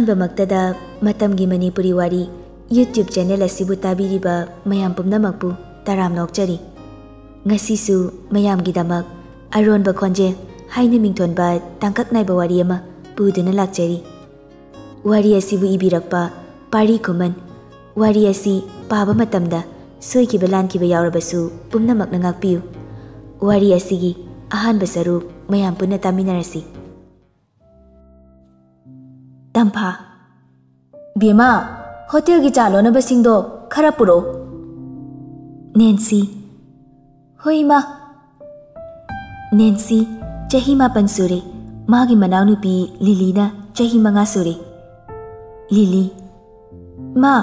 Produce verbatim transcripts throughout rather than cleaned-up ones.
ꯑꯍꯥꯟꯕꯃꯛꯇꯗ ꯃꯇꯝꯒꯤ ꯃꯅꯤꯄꯨꯔꯤ ꯋꯥꯔꯤ YouTube channel ꯑꯁꯤꯕꯨ ꯇꯥꯕꯤꯔꯤꯕ ꯃꯌꯥꯝ ꯄꯨꯝꯅꯃꯛꯄꯨ ꯇꯔꯥꯝꯅ ꯑꯣꯛꯆꯔꯤ꯫ ꯉꯁꯤꯁꯨ ꯃꯌꯥꯝꯒꯤꯗꯃꯛ ꯑꯔꯣꯟꯕ ꯈꯣꯟꯖꯦꯜ ꯍꯥꯏꯅ ꯃꯤꯡꯊꯣꯟꯕ ꯇꯥꯡꯀꯛ ꯅꯥꯏꯕ ꯋꯥꯔꯤ ꯑꯃ ꯄꯨꯗꯨꯅ ꯂꯥꯛꯆꯔꯤ꯫ ꯋꯥꯔꯤ ꯑꯁꯤꯕꯨ ꯏꯕꯤꯔꯛꯄ ꯄꯥꯔꯤ ꯈꯨꯃꯟ꯫ ꯋꯥꯔꯤ ꯑꯁꯤ ꯄꯥꯕ ꯃꯇꯝꯗ ꯁꯣꯏꯈꯤꯕ ꯂꯥꯟꯈꯤꯕ ꯌꯥꯎꯔꯕꯁꯨ ꯄꯨꯝꯅꯃꯛꯅ ꯉꯥꯛꯄꯤꯌꯨ꯫ ꯋꯥꯔꯤ ꯑꯁꯤꯒꯤ ꯑꯍꯥꯟꯕ ꯁꯔꯨꯛ ꯃꯌꯥꯝ ꯄꯨꯟꯅ ꯇꯥꯃꯤꯟꯅꯔꯁꯤ꯫ ꯇꯝꯐꯥ, "ꯕꯦꯝꯃ, ꯍꯣꯇꯦꯜꯒꯤ ꯆꯥ ꯂꯣꯟꯅꯕꯁꯤꯡꯗꯣ ꯈꯔ ꯄꯨꯔꯛꯎ꯫" ꯅꯦꯟꯁꯤ, "ꯍꯣꯏ, ꯏꯃꯥ꯫" ꯅꯦꯟꯁꯤ ꯆꯍꯤ ꯃꯥꯄꯟ ꯁꯨꯔꯦ꯫ ꯃꯥꯒꯤ ꯃꯅꯥꯎꯅꯨꯄꯤ ꯂꯤꯂꯤꯅ ꯆꯍꯤ ꯃꯉꯥ ꯁꯨꯔꯦ꯫ ꯂꯤꯂꯤ, "ꯃꯥ,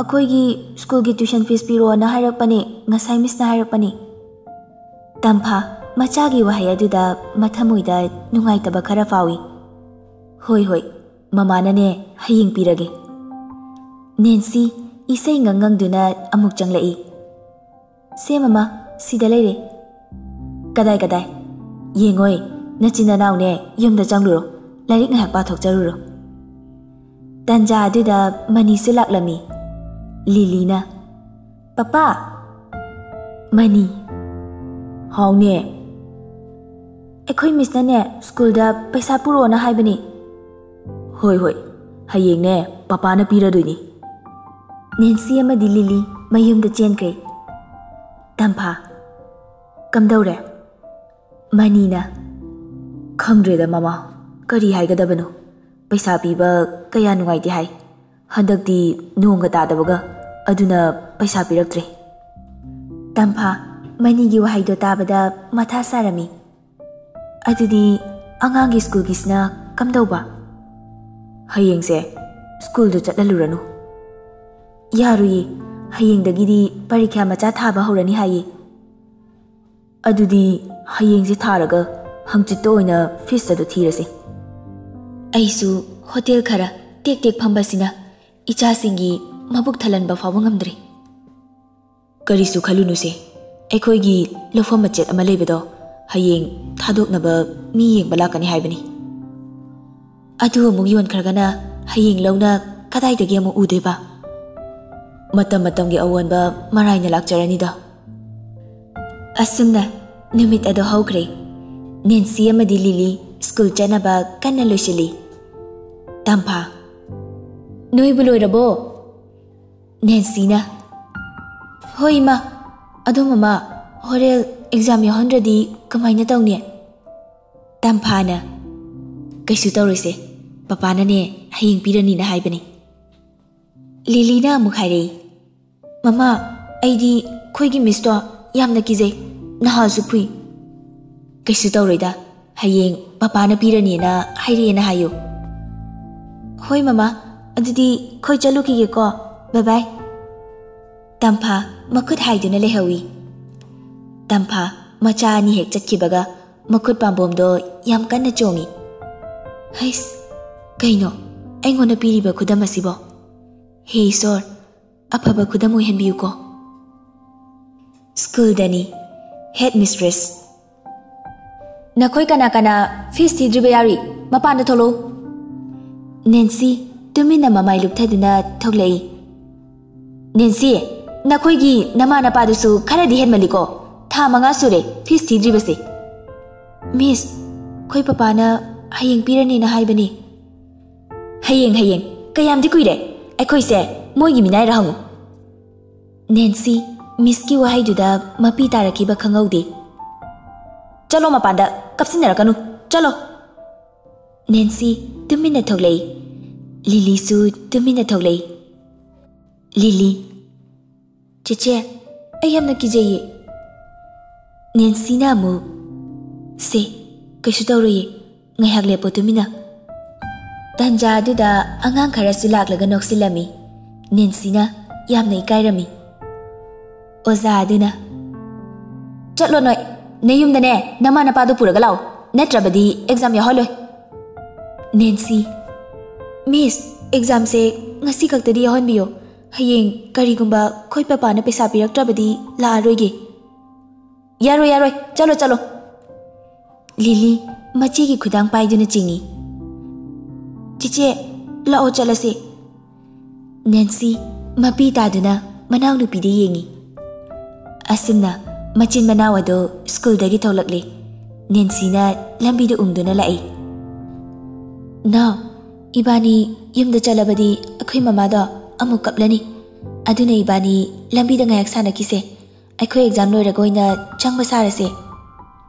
ꯑꯩꯈꯣꯏꯒꯤ ꯁ꯭ꯀꯨꯜꯒꯤ tuition fees ꯄꯤꯔꯛꯑꯣꯅ ꯍꯥꯏꯔꯛꯄꯅꯦ, ꯉꯁꯥꯏ ꯃꯤꯁꯅ ꯍꯥꯏꯔꯛꯄꯅꯦ꯫" ꯇꯝꯐꯥ ꯃꯆꯥꯒꯤ ꯋꯥꯍꯩ ꯑꯗꯨꯗ ꯃꯊꯃꯣꯏꯗ ꯅꯨꯡꯉꯥꯏꯇꯕ ꯈꯔ ꯐꯥꯎꯏ꯫ "ꯍꯣꯏ, ꯍꯣꯏ, ꯃꯃꯥꯅꯅꯦ ꯍꯌꯦꯡ ꯄꯤꯔꯒꯦ꯫" ꯅꯦꯟꯁꯤ ꯏꯁꯩ ꯉꯪ ꯉꯪꯗꯨꯅ ꯑꯃꯨꯛ ꯆꯪꯂꯛꯏ꯫ "ꯁꯦ ꯃꯃꯥ, ꯁꯤꯗ ꯂꯩꯔꯦ꯫" "ꯀꯗꯥꯏ, ꯀꯗꯥꯏ?" "ꯌꯦꯡꯉꯣꯏ, ꯅꯆꯤꯟ ꯅꯅꯥꯎꯅꯦ ꯌꯨꯝꯗ ꯆꯪꯂꯨꯔꯣ, ꯂꯥꯏꯔꯤꯛ ꯉꯥꯏꯍꯥꯛ ꯄꯥꯊꯣꯛꯆꯔꯨꯔꯣ꯫" ꯇꯟꯖꯥ ꯑꯗꯨꯗ ꯃꯅꯤꯁꯨ ꯂꯥꯛꯂꯝꯃꯤ꯫ ꯂꯤꯂꯤꯅ, "ꯄꯄꯥ!" ꯃꯅꯤ, "ꯍꯥꯎꯅꯦ?" "ꯑꯩꯈꯣꯏ ꯃꯤꯁꯅꯅꯦ ꯁ꯭ꯀꯨꯜꯗ ꯄꯩꯁꯥ ꯄꯨꯔꯛꯑꯣꯅ ꯍꯥꯏꯕꯅꯦ꯫" "ꯍꯣꯏ, ꯍꯣꯏ, ꯍꯌꯦꯡꯅꯦ ꯄꯄꯥꯅ ꯄꯤꯔꯗꯣꯏꯅꯤ꯫" ꯅꯦꯟꯁꯤ ꯑꯃꯗꯤ ꯂꯤꯂꯤ ꯃꯌꯨꯝꯗ ꯆꯦꯟꯈ꯭ꯔꯦ꯫ ꯇꯝꯐꯥ, "ꯀꯝꯗꯧꯔꯦ?" ꯃꯅꯤꯅ, "ꯈꯪꯗ꯭ꯔꯦꯗ ꯃꯃꯥ, ꯀꯔꯤ ꯍꯥꯏꯒꯗꯕꯅꯣ? ꯄꯩꯁꯥ ꯄꯤꯕ ꯀꯌꯥ ꯅꯨꯡꯉꯥꯏꯇꯦ ꯍꯥꯏ꯫ ꯍꯟꯗꯛꯇꯤ ꯅꯣꯡꯒ ꯇꯥꯗꯕꯒ, ꯑꯗꯨꯅ ꯄꯩꯁꯥ ꯄꯤꯔꯛꯇ꯭ꯔꯦ꯫" ꯇꯝꯐꯥ ꯃꯅꯤꯒꯤ ꯋꯥꯍꯩꯗꯣ ꯇꯥꯕꯗ ꯃꯊꯥ ꯁꯥꯔꯝꯃꯤ꯫ "ꯑꯗꯨꯗꯤ ꯑꯉꯥꯡꯒꯤ ꯁ꯭ꯀꯨꯜꯒꯤꯁꯤꯅ ꯀꯝꯗꯧꯕ?" "ꯍꯌꯦꯡꯁꯦ ꯁ꯭ꯀꯨꯜꯗ ꯆꯠꯍꯜꯂꯨꯔꯅꯨ꯫" "ꯌꯥꯔꯨꯏꯌꯦ, ꯍꯌꯦꯡꯗꯒꯤꯗꯤ ꯄꯔꯤꯈ꯭ꯌꯥ ꯃꯆꯥ ꯊꯥꯕ ꯍꯧꯔꯅꯤ ꯍꯥꯏꯌꯦ꯫" "ꯑꯗꯨꯗꯤ ꯍꯌꯦꯡꯁꯦ ꯊꯥꯔꯒ ꯍꯪꯆꯤꯠꯇ ꯑꯣꯏꯅ fees ꯑꯗꯨ ꯊꯤꯔꯁꯤ꯫" ꯑꯩꯁꯨ ꯍꯣꯇꯦꯜ ꯈꯔ ꯇꯦꯛ ꯇꯦꯛ ꯐꯝꯕꯁꯤꯅ ꯏꯆꯥꯁꯤꯡꯒꯤ ꯃꯕꯨꯛ ꯊꯜꯍꯟꯕ ꯐꯥꯎꯕ ꯉꯝꯗ꯭ꯔꯦ꯫ "ꯀꯔꯤꯁꯨ ꯈꯜꯂꯨꯅꯨꯁꯦ, ꯑꯩꯈꯣꯏꯒꯤ ꯂꯧꯐꯝ ꯃꯆꯦꯠ ꯑꯃ ꯂꯩꯕꯗꯣ ꯍꯌꯦꯡ ꯊꯥꯗꯣꯛꯅꯕ ꯃꯤ ꯌꯦꯡꯕ ꯂꯥꯛꯀꯅꯤ ꯍꯥꯏꯕꯅꯤ꯫ ꯑꯗꯨ ꯑꯃꯨꯛ ꯌꯣꯟꯈ꯭ꯔꯒꯅ ꯍꯌꯦꯡ ꯂꯧꯅ ꯀꯗꯥꯏꯗꯒꯤ ꯑꯃꯨꯛ ꯎꯗꯣꯏꯕ? ꯃꯇꯝ ꯃꯇꯝꯒꯤ ꯑꯑꯣꯟꯕ ꯃꯔꯥꯏꯅ ꯂꯥꯛꯆꯔꯅꯤꯗ꯫ ꯑꯁꯨꯝꯅ ꯅꯨꯃꯤꯠ ꯑꯗꯨ ꯍꯧꯈ꯭ꯔꯦ꯫ ꯅꯦꯟꯁꯤ ꯑꯃꯗꯤ ꯂꯤꯂꯤ ꯁ꯭ꯀꯨꯜ ꯆꯠꯅꯕ ꯀꯟꯅ ꯂꯣꯏꯁꯤꯜꯂꯤ꯫ ꯇꯝꯐꯥ, "ꯅꯣꯏꯕꯨ ꯂꯣꯏꯔꯕꯣ?" ꯅꯦꯟꯁꯤꯅ, "ꯍꯣꯏ ꯏꯃꯥ, ꯑꯗꯣ ꯃꯃꯥ, ꯍꯣꯔꯦꯟ ꯑꯦꯛꯖꯥꯝ ꯌꯥꯎꯍꯟꯗ꯭ꯔꯗꯤ ꯀꯃꯥꯏꯅ ꯇꯧꯅꯤ?" ꯇꯝꯐꯥꯅ, "ꯀꯩꯁꯨ ꯇꯧꯔꯣꯏꯁꯦ, ꯄꯄꯥꯅꯅꯦ ꯍꯌꯦꯡ ꯄꯤꯔꯅꯤꯅ ꯍꯥꯏꯕꯅꯤ꯫" ꯂꯤꯂꯤꯅ ꯑꯃꯨꯛ ꯍꯥꯏꯔꯛꯏ, "ꯃꯃꯥ, ꯑꯩꯗꯤ ꯑꯩꯈꯣꯏꯒꯤ ꯃꯤꯁꯇꯣ ꯌꯥꯝꯅ ꯀꯤꯖꯩ, ꯅꯍꯥꯁꯨ ꯐꯨꯏ꯫" "ꯀꯩꯁꯨ ꯇꯧꯔꯣꯏꯗ, ꯍꯌꯦꯡ ꯄꯄꯥꯅ ꯄꯤꯔꯅꯤꯅ ꯍꯥꯏꯔꯛꯑꯦꯅ ꯍꯥꯏꯌꯨ꯫" "ꯍꯣꯏ ꯃꯃꯥ, ꯑꯗꯨꯗꯤ ꯑꯩꯈꯣꯏ ꯆꯠꯂꯨꯈꯤꯒꯦꯀꯣ, ꯕꯥꯏ ꯕꯥꯏ꯫" ꯇꯝꯐꯥ ꯃꯈꯨꯠ ꯍꯥꯏꯗꯨꯅ ꯂꯩꯍꯧꯏ꯫ ꯇꯝꯐꯥ ꯃꯆꯥ ꯑꯅꯤ ꯍꯦꯛ ꯆꯠꯈꯤꯕꯒ ꯃꯈꯨꯠ ꯄꯥꯝꯕꯣꯝꯗꯣ ꯌꯥꯝ ꯀꯟꯅ ꯆꯣꯡꯏ꯫ "ꯍꯩꯁ, ꯀꯩꯅꯣ? ꯑꯩꯉꯣꯟꯗ ꯄꯤꯔꯤꯕ ꯈꯨꯗꯝ ꯑꯁꯤꯕꯣ? ꯍꯦ ꯏꯁꯣꯔ, ꯑꯐꯕ ꯈꯨꯗꯝ ꯑꯣꯏꯍꯟꯕꯤꯌꯨꯀꯣ꯫" ꯁ꯭ꯀꯨꯜꯗꯅꯤ꯫ ꯍꯦꯗ ꯃꯤꯁꯇ꯭ꯔꯦꯁ, "ꯅꯈꯣꯏ ꯀꯅꯥ ꯀꯅꯥ ꯐꯤꯁ ꯊꯤꯗ꯭ꯔꯤꯕ ꯌꯥꯎꯔꯤ? ꯃꯄꯥꯟꯗ ꯊꯣꯛꯂꯛꯎ꯫" ꯅꯦꯟꯁꯤ ꯇꯨꯃꯤꯟꯅ ꯃꯃꯥꯏ ꯂꯨꯞꯊꯗꯨꯅ ꯊꯣꯛꯂꯛꯏ꯫ "ꯅꯦꯟꯁꯤ, ꯅꯈꯣꯏꯒꯤ ꯅꯃꯥ ꯅꯄꯥꯗꯨꯁꯨ ꯈꯔꯗꯤ ꯍꯦꯟꯃꯜꯂꯤꯀꯣ꯫ ꯊꯥ ꯃꯉꯥ ꯁꯨꯔꯦ ꯐꯤꯁ ꯊꯤꯗ꯭ꯔꯤꯕꯁꯦ꯫" "ꯃꯤꯁ, ꯑꯩꯈꯣꯏ ꯄꯄꯥꯅ ꯍꯌꯦꯡ ꯄꯤꯔꯅꯤꯅ ꯍꯥꯏꯕꯅꯤ꯫" "ꯍꯌꯦꯡ, ꯍꯌꯦꯡ? ꯀꯌꯥꯝꯗꯤ ꯀꯨꯏꯔꯦ? ꯑꯩꯈꯣꯏꯁꯦ ꯃꯣꯏꯒꯤ ꯃꯤꯅꯥꯏꯔ ꯍꯪꯉꯨ꯫" ꯅꯦꯟꯁꯤ ꯃꯤꯁꯀꯤ ꯋꯥꯍꯩꯗꯨꯗ ꯃꯄꯤ ꯇꯥꯔꯛꯈꯤꯕ ꯈꯪꯍꯧꯗꯦ꯫ "ꯆꯠꯂꯣ ꯃꯄꯥꯟꯗ, ꯀꯞꯁꯤꯟꯅꯔꯛꯀꯅꯨ, ꯆꯠꯂꯣ꯫" ꯅꯦꯟꯁꯤ ꯇꯨꯃꯤꯟꯅ ꯊꯣꯛꯂꯛꯏ꯫ ꯂꯤꯂꯤꯁꯨ ꯇꯨꯃꯤꯟꯅ ꯊꯣꯛꯂꯛꯏ꯫ ꯂꯤꯂꯤ, "ꯆꯦꯆꯦ, ꯑꯩ ꯌꯥꯝꯅ ꯀꯤꯖꯩꯌꯦ꯫" ꯅꯦꯟꯁꯤꯅ ꯑꯃꯨꯛ, "ꯁꯦ, ꯀꯩꯁꯨ ꯇꯧꯔꯣꯏꯌꯦ, ꯉꯥꯏꯍꯥꯛ ꯂꯦꯞꯄꯣ ꯇꯨꯃꯤꯟꯅ꯫" ꯇꯟꯖꯥ ꯑꯗꯨꯗ ꯑꯉꯥꯡ ꯈꯔꯁꯨ ꯂꯥꯛꯂꯒ ꯅꯣꯛꯁꯤꯜꯂꯝꯃꯤ꯫ ꯅꯦꯟꯁꯤꯅ ꯌꯥꯝꯅ ꯏꯀꯥꯏꯔꯝꯃꯤ꯫ ꯑꯣꯖꯥ ꯑꯗꯨꯅ, "ꯆꯠꯂꯣ ꯅꯣꯏ, ꯅꯌꯨꯝꯗꯅꯦ ꯅꯃꯥ ꯅꯄꯥꯗꯣ ꯄꯨꯔꯒ ꯂꯥꯛꯑꯣ, ꯅꯠꯇ꯭ꯔꯕꯗꯤ ꯑꯦꯛꯖꯥꯝ ꯌꯥꯎꯍꯜꯂꯣꯏ꯫" ꯅꯦꯟꯁꯤ, "ꯃꯤꯁ, ꯑꯦꯛꯖꯥꯝꯁꯦ ꯉꯁꯤ ꯈꯛꯇꯗꯤ ꯌꯥꯎꯍꯟꯕꯤꯌꯣ, ꯍꯌꯦꯡ ꯀꯔꯤꯒꯨꯝꯕ ꯑꯩꯈꯣꯏ ꯄꯄꯥꯅ ꯄꯩꯁꯥ ꯄꯤꯔꯛꯇ꯭ꯔꯕꯗꯤ ꯂꯥꯛꯑꯔꯣꯏꯒꯦ꯫" "ꯌꯥꯔꯣꯏ, ꯌꯥꯔꯣꯏ, ꯆꯠꯂꯣ, ꯆꯠꯂꯣ꯫" ꯂꯤꯂꯤ ꯃꯆꯦꯒꯤ ꯈꯨꯗꯥꯡ ꯄꯥꯏꯗꯨꯅ ꯆꯤꯡꯏ꯫ "ꯆꯦꯆꯦ, "ꯂꯥꯛꯑꯣ, ꯆꯠꯂꯁꯦ꯫" ꯅꯦꯟꯁꯤ ꯃꯄꯤ ꯇꯥꯗꯨꯅ ꯃꯅꯥꯎꯅꯨꯄꯤꯗ ꯌꯦꯡꯉꯤ꯫ ꯑꯁꯨꯝꯅ ꯃꯆꯤꯟ ꯃꯅꯥꯎ ꯑꯗꯨ ꯁ꯭ꯀꯨꯜꯗꯒꯤ ꯊꯣꯛꯂꯛꯂꯤ꯫ ꯅꯦꯟꯁꯤꯅ ꯂꯝꯕꯤꯗ ꯎꯪꯗꯨꯅ ꯂꯥꯛꯏ꯫ "ꯅꯥꯎ, ꯏꯕꯥꯅꯤ ꯌꯨꯝꯗ ꯆꯠꯂꯕꯗꯤ ꯑꯩꯈꯣꯏ ꯃꯃꯥꯗꯣ ꯑꯃꯨꯛ ꯀꯞꯂꯅꯤ꯫ ꯑꯗꯨꯅ ꯏꯕꯥꯅꯤ ꯂꯝꯕꯤꯗ ꯉꯥꯏꯍꯥꯛ ꯁꯥꯟꯅꯈꯤꯁꯦ꯫ ꯑꯩꯈꯣꯏ ꯑꯦꯛꯖꯥꯝ ꯂꯣꯏꯔꯒ ꯑꯣꯏꯅ ꯆꯪꯕ ꯁꯥꯔꯁꯦ꯫"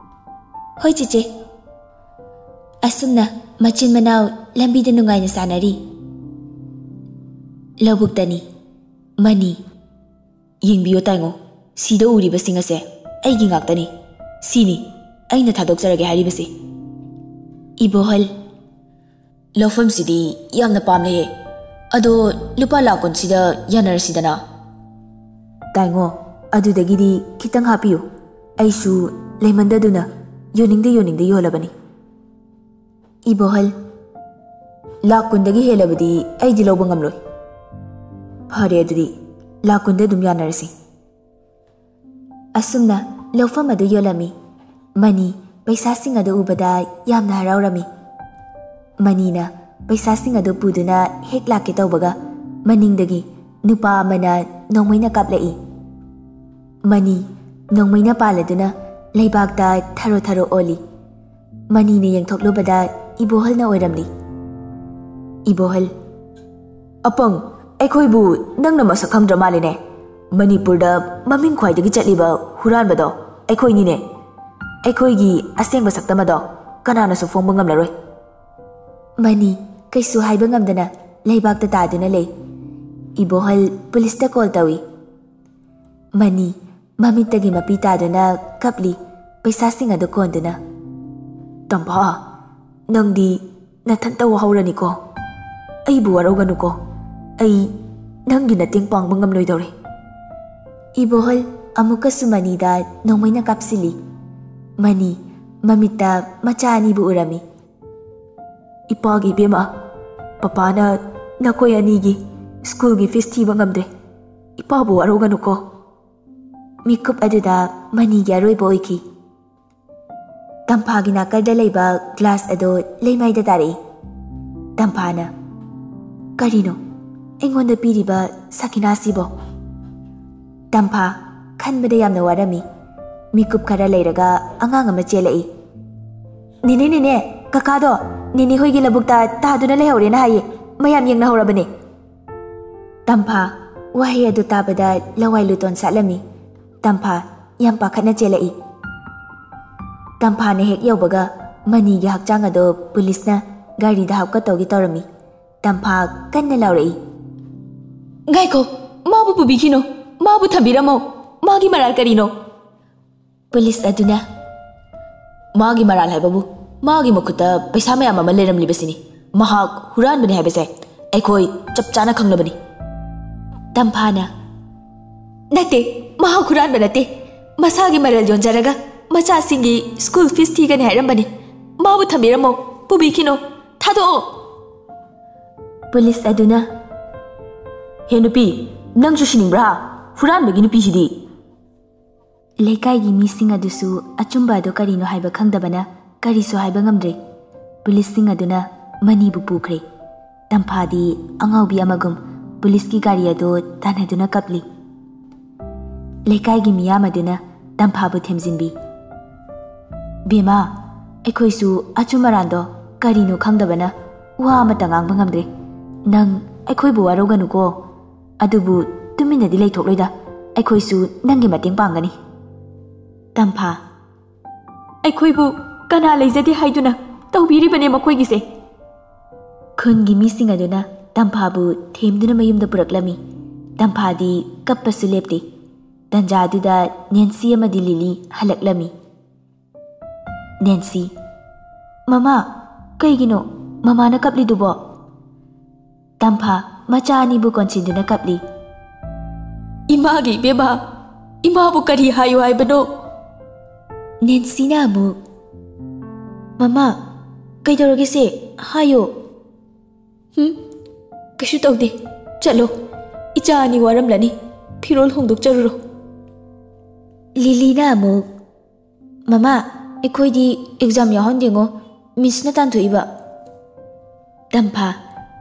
"ꯍꯣꯏ, ꯆꯦꯆꯦ꯫" ꯑꯁꯨꯝꯅ ꯃꯆꯤꯟ ꯃꯅꯥꯎ ꯂꯝꯕꯤꯗ ꯅꯨꯡꯉꯥꯏꯅ ꯁꯥꯟꯅꯔꯤ꯫ ꯂꯧꯕꯨꯛꯇꯅꯤ꯫ ꯃꯅꯤ꯫ "ꯌꯦꯡꯕꯤꯌꯨ ꯇꯥꯏꯉꯣ, ꯁꯤꯗ ꯎꯔꯤꯕꯁꯤꯡ ꯑꯁꯦ ꯑꯩꯒꯤ ꯉꯥꯛꯇꯅꯤ꯫ ꯁꯤꯅꯤ ꯑꯩꯅ ꯊꯥꯗꯣꯛꯆꯔꯒꯦ ꯍꯥꯏꯔꯤꯕꯁꯤ꯫" ꯏꯕꯣꯍꯜ꯫ "ꯂꯧꯐꯝꯁꯤꯗꯤ ꯌꯥꯝꯅ ꯄꯥꯝꯅꯩꯌꯦ꯫ ꯑꯗꯣ ꯂꯨꯄꯥ ꯂꯥꯛ ꯀꯨꯟꯁꯤꯗ ꯌꯥꯅꯔꯁꯤꯗꯅ꯫" "ꯇꯥꯏꯉꯣ, ꯑꯗꯨꯗꯒꯤꯗꯤ ꯈꯤꯇꯪ ꯍꯥꯞꯄꯤꯌꯨ꯫ ꯑꯩꯁꯨ ꯂꯩꯃꯟꯗꯗꯨꯅ ꯌꯣꯟꯅꯤꯡꯗ ꯌꯣꯟꯅꯤꯡꯗ ꯌꯣꯜꯂꯕꯅꯤ꯫" ꯏꯕꯣꯍꯜ꯫ "ꯂꯥꯛ ꯀꯨꯟꯗꯒꯤ ꯍꯦꯜꯂꯕꯗꯤ ꯑꯩꯗꯤ ꯂꯧꯕ ꯉꯝꯂꯣꯏ꯫" "ꯐꯔꯦ, ꯑꯗꯨꯗꯤ ꯂꯥꯛ ꯀꯨꯟꯗ ꯑꯗꯨꯝ ꯌꯥꯅꯔꯁꯤ꯫" ꯑꯁꯨꯝꯅ ꯂꯧꯐꯝ ꯑꯗꯨ ꯌꯣꯜꯂꯝꯃꯤ꯫ ꯃꯅꯤ ꯄꯩꯁꯥꯁꯤꯡ ꯑꯗꯨ ꯎꯕꯗ ꯌꯥꯝꯅ ꯍꯔꯥꯎꯔꯝꯃꯤ꯫ ꯃꯅꯤꯅ ꯄꯩꯁꯥꯁꯤꯡ ꯑꯗꯨ ꯄꯨꯗꯨꯅ ꯍꯦꯛ ꯂꯥꯛꯀꯦ ꯇꯧꯕꯒ, ꯃꯅꯤꯡꯗꯒꯤ ꯅꯨꯄꯥ ꯑꯃꯅ ꯅꯣꯡꯃꯩꯅ ꯀꯥꯞꯂꯛꯏ꯫ ꯃꯅꯤ ꯅꯣꯡꯃꯩꯅ ꯄꯥꯜꯂꯗꯨꯅ ꯂꯩꯕꯥꯛꯇ ꯊꯔꯣ ꯊꯔꯣ ꯑꯣꯜꯂꯤ꯫ ꯃꯅꯤꯅ ꯌꯦꯡꯊꯣꯛꯂꯨꯕꯗ ꯏꯕꯣꯍꯜꯅ ꯑꯣꯏꯔꯝꯂꯤ꯫ ꯏꯕꯣꯍꯜ꯫ "ꯑꯄꯪ, ꯑꯩꯈꯣꯏꯕꯨ ꯅꯪꯅ ꯃꯁꯛ ꯈꯪꯗ꯭ꯔ ꯃꯥꯜꯂꯦꯅꯦ꯫ ꯃꯅꯤꯄꯨꯔꯗ ꯃꯃꯤꯡ ꯈ꯭ꯋꯥꯏꯗꯒꯤ ꯆꯠꯂꯤꯕ ꯍꯨꯔꯥꯟꯕꯗꯣ ꯑꯩꯈꯣꯏꯅꯤꯅꯦ꯫ ꯑꯩꯈꯣꯏꯒꯤ ꯑꯁꯦꯡꯕ ꯁꯛꯇꯝ ꯑꯗꯣ ꯀꯅꯥꯅꯁꯨ ꯐꯣꯡꯕ ꯉꯝꯂꯔꯣꯏ꯫" ꯃꯅꯤ ꯀꯩꯁꯨ ꯍꯥꯏꯕ ꯉꯝꯗꯅ ꯂꯩꯕꯥꯛꯇ ꯇꯥꯗꯨꯅ ꯂꯩ꯫ ꯏꯕꯣꯍꯜ ꯄꯨꯂꯤꯁꯇ ꯀꯣꯜ ꯇꯧꯏ꯫ ꯃꯅꯤ ꯃꯃꯤꯠꯇꯒꯤ ꯃꯄꯤ ꯇꯥꯗꯨꯅ ꯀꯞꯂꯤ, ꯄꯩꯁꯥꯁꯤꯡ ꯑꯗꯨ ꯀꯣꯟꯗꯨꯅ꯫ "ꯇꯝꯐꯥ, ꯅꯪꯗꯤ ꯅꯊꯟꯇ ꯋꯥꯍꯧꯔꯅꯤꯀꯣ꯫ ꯑꯩꯕꯨ ꯋꯥꯔꯧꯒꯅꯨꯀꯣ꯫ ꯑꯩ ꯅꯪꯒꯤ ꯃꯇꯦꯡ ꯄꯥꯡꯕ ꯉꯝꯂꯣꯏꯗꯧꯔꯦ꯫" ꯏꯕꯣꯍꯜ ꯑꯃꯨꯛꯀꯁꯨ ꯃꯅꯤꯗ ꯅꯣꯡꯃꯩꯅ ꯀꯥꯞꯁꯤꯜꯂꯤ꯫ ꯃꯅꯤ ꯃꯃꯤꯠꯇ ꯃꯆꯥ ꯑꯅꯤꯕꯨ ꯎꯔꯝꯃꯤ꯫ "ꯏꯄꯥꯒꯤ ꯏꯕꯦꯝꯃ, ꯄꯄꯥꯅ ꯅꯈꯣꯏ ꯑꯅꯤꯒꯤ ꯁ꯭ꯀꯨꯜꯒꯤ ꯐꯤꯁ ꯊꯤꯕ ꯉꯝꯗ꯭ꯔꯦ꯫ ꯏꯄꯥꯕꯨ ꯋꯥꯔꯧꯒꯅꯨꯀꯣ꯫" ꯃꯤꯀꯨꯞ ꯑꯗꯨꯗ ꯃꯅꯤꯒꯤ ꯑꯔꯣꯏꯕ ꯑꯣꯏꯈꯤ꯫ ꯇꯝꯐꯥꯒꯤ ꯅꯥꯀꯜꯗ ꯂꯩꯕ ꯒ꯭ꯂꯥꯁ ꯑꯗꯨ ꯂꯩꯃꯥꯏꯗ ꯇꯥꯔꯛꯏ꯫ ꯇꯝꯐꯥꯅ, ꯀꯔꯤꯅꯣ ꯑꯩꯉꯣꯟꯗ ꯄꯤꯔꯤꯕ ꯁꯈꯤꯅꯥꯁꯤꯕꯣ? ꯇꯝꯐꯥ ꯈꯟꯕꯗ ꯌꯥꯝꯅ ꯋꯥꯔꯝꯃꯤ꯫ ꯃꯤꯀꯨꯞ ꯈꯔ ꯂꯩꯔꯒ ꯑꯉꯥꯡ ꯑꯃ ꯆꯦꯜꯂꯛꯏ꯫ "ꯅꯦꯅꯦ, ꯅꯦꯅꯦ, ꯀꯀꯥꯗꯣ ꯅꯦꯅꯦ ꯍꯣꯏꯒꯤ ꯂꯧꯕꯨꯛꯇ ꯇꯥꯗꯨꯅ ꯂꯩꯍꯧꯔꯦꯅ ꯍꯥꯏꯌꯦ꯫ ꯃꯌꯥꯝ ꯌꯦꯡꯅꯍꯧꯔꯕꯅꯦ꯫" ꯇꯝꯐꯥ ꯋꯥꯍꯩ ꯑꯗꯨ ꯇꯥꯕꯗ ꯂꯋꯥꯏ ꯂꯨꯇꯣꯟ ꯁꯥꯠꯂꯝꯃꯤ꯫ ꯇꯝꯐꯥ ꯌꯥꯝ ꯄꯥꯈꯠꯅ ꯆꯦꯜꯂꯛꯏ꯫ ꯇꯝꯐꯥꯅ ꯍꯦꯛ ꯌꯧꯕꯒ ꯃꯅꯤꯒꯤ ꯍꯛꯆꯥꯡ ꯑꯗꯨ ꯄꯨꯂꯤꯁꯅ ꯒꯥꯔꯤꯗ ꯍꯥꯞꯀꯠꯇꯧꯒꯤ ꯇꯧꯔꯝꯃꯤ꯫ ꯇꯝꯐꯥ ꯀꯟꯅ ꯂꯥꯎꯔꯛꯏ, "ꯉꯥꯏꯈꯣ, ꯃꯥꯕꯨ ꯄꯨꯕꯤꯈꯤꯅꯨ, ꯃꯥꯕꯨ ꯊꯝꯕꯤꯔꯝꯃꯣ꯫ ꯃꯥꯒꯤ ꯃꯔꯥꯜ ꯀꯔꯤꯅꯣ?" ꯄꯨꯂꯤꯁ ꯑꯗꯨꯅ, "ꯃꯥꯒꯤ ꯃꯔꯥꯜ ꯍꯥꯏꯕꯕꯨ ꯃꯥꯒꯤ ꯃꯈꯨꯠꯇ ꯄꯩꯁꯥ ꯃꯌꯥꯝ ꯑꯃ ꯂꯩꯔꯝꯂꯤꯕꯁꯤꯅꯤ꯫ ꯃꯍꯥꯛ ꯍꯨꯔꯥꯟꯕꯅꯤ ꯍꯥꯏꯕꯁꯦ ꯑꯩꯈꯣꯏ ꯆꯞ ꯆꯥꯅ ꯈꯪꯂꯕꯅꯤ꯫" ꯇꯝꯐꯥꯅ, "ꯅꯠꯇꯦ, ꯃꯍꯥꯛ ꯍꯨꯔꯥꯟꯕ ꯅꯠꯇꯦ꯫ ꯃꯁꯥꯒꯤ ꯃꯔꯜ ꯌꯣꯟꯖꯔꯒ ꯃꯆꯥꯁꯤꯡꯒꯤ ꯁ꯭ꯀꯨꯜ ꯐꯤꯁ ꯊꯤꯒꯅꯤ ꯍꯥꯏꯔꯝꯕꯅꯤ꯫ ꯃꯥꯕꯨ ꯊꯝꯕꯤꯔꯝꯃꯣ, ꯄꯨꯕꯤꯈꯤꯅꯣ, ꯊꯥꯗꯣꯛꯑꯣ꯫" ꯄꯨꯂꯤꯁ ꯑꯗꯨꯅ, "ꯍꯦ ꯅꯨꯄꯤ, ꯅꯪꯁꯨ ꯁꯤꯅꯤꯡꯕ꯭ꯔꯥ? ꯍꯨꯔꯥꯟꯕꯒꯤ ꯅꯨꯄꯤꯁꯤꯗꯤ!" ꯂꯩꯀꯥꯏꯒꯤ ꯃꯤꯁꯤꯡ ꯑꯗꯨꯁꯨ ꯑꯆꯨꯝꯕ ꯑꯗꯨ ꯀꯔꯤꯅꯣ ꯍꯥꯏꯕ ꯈꯪꯗꯕꯅ ꯀꯔꯤꯁꯨ ꯍꯥꯏꯕ ꯉꯝꯗ꯭ꯔꯦ꯫ ꯄꯨꯂꯤꯁꯁꯤꯡ ꯑꯗꯨꯅ ꯃꯅꯤꯕꯨ ꯄꯨꯈ꯭ꯔꯦ꯫ ꯇꯝꯐꯥꯗꯤ ꯑꯉꯥꯎꯕꯤ ꯑꯃꯒꯨꯝ ꯄꯨꯂꯤꯁꯀꯤ ꯒꯥꯔꯤ ꯑꯗꯨ ꯇꯥꯟꯅꯗꯨꯅ ꯀꯞꯂꯤ꯫ ꯂꯩꯀꯥꯏꯒꯤ ꯃꯤꯌꯥꯝ ꯑꯗꯨꯅ ꯇꯝꯐꯥꯕꯨ ꯊꯦꯝꯖꯤꯟꯕꯤ꯫ "ꯕꯦꯝꯃ, ꯑꯩꯈꯣꯏꯁꯨ ꯑꯆꯨꯝ ꯑꯔꯥꯟꯗꯣ ꯀꯔꯤꯅꯣ ꯈꯪꯗꯕꯅ ꯋꯥ ꯑꯃꯠꯇ ꯉꯥꯡꯕ ꯉꯝꯗ꯭ꯔꯦ꯫ ꯅꯪ ꯑꯩꯈꯣꯏꯕꯨ ꯋꯥꯔꯧꯒꯅꯨꯀꯣ꯫ ꯑꯗꯨꯕꯨ ꯇꯨꯃꯤꯟꯅꯗꯤ ꯂꯩꯊꯣꯛꯂꯣꯏꯗ, ꯑꯩꯈꯣꯏꯁꯨ ꯅꯪꯒꯤ ꯃꯇꯦꯡ ꯄꯥꯡꯒꯅꯤ꯫" ꯇꯝꯐꯥ, "ꯑꯩꯈꯣꯏꯕꯨ ꯀꯅꯥ ꯂꯩꯖꯗꯦ ꯍꯥꯏꯗꯨꯅ ꯇꯧꯕꯤꯔꯤꯕꯅꯦ ꯃꯈꯣꯏꯒꯤꯁꯦ?" ꯈꯨꯟꯒꯤ ꯃꯤꯁꯤꯡ ꯑꯗꯨꯅ ꯇꯝꯐꯥꯕꯨ ꯊꯦꯝꯗꯨꯅ ꯃꯌꯨꯝꯗ ꯄꯨꯔꯛꯂꯝꯃꯤ꯫ ꯇꯝꯐꯥꯗꯤ ꯀꯞꯄꯁꯨ ꯂꯦꯞꯇꯦ꯫ ꯇꯟꯖꯥꯗꯨꯗ ꯅꯦꯟꯁꯤ ꯑꯃꯗꯤ ꯂꯤꯂꯤ ꯍꯜꯂꯛꯂꯝꯃꯤ꯫ ꯅꯦꯟꯁꯤ, "ꯃꯃꯥ, ꯀꯩꯒꯤꯅꯣ ꯃꯃꯥꯅ ꯀꯞꯂꯤꯗꯨꯕꯣ?" ꯇꯝꯐꯥ ꯃꯆꯥ ꯑꯅꯤꯕꯨ ꯀꯣꯟꯁꯤꯟꯗꯨꯅ ꯀꯞꯂꯤ꯫ "ꯏꯃꯥꯒꯤ ꯏꯕꯦꯝꯃ, ꯏꯃꯥꯕꯨ ꯀꯔꯤ ꯍꯥꯏꯌꯨ ꯍꯥꯏꯕꯅꯣ?" ꯅꯦꯟꯁꯤꯅ ꯑꯃꯨꯛ, "ꯃꯃꯥ, ꯀꯩꯗꯧꯔꯒꯦꯁꯦ? ꯍꯥꯏꯌꯣ꯫" "ꯍꯨꯝ, ꯀꯩꯁꯨ ꯇꯧꯗꯦ꯫ ꯆꯠꯂꯣ, ꯏꯆꯥ ꯑꯅꯤ ꯋꯥꯔꯝꯂꯅꯤ꯫ ꯐꯤꯔꯣꯜ ꯍꯣꯡꯗꯣꯛꯆꯔꯨꯔꯣ꯫" ꯂꯤꯂꯤꯅ ꯑꯃꯨꯛ, "ꯃꯃꯥ, ꯑꯩꯈꯣꯏꯗꯤ ꯑꯦꯛꯖꯥꯝ ꯌꯥꯎꯍꯟꯗꯦꯉꯣ, ꯃꯤꯁꯅ ꯇꯥꯟꯊꯣꯛꯏꯕ꯫" ꯇꯝꯐꯥ,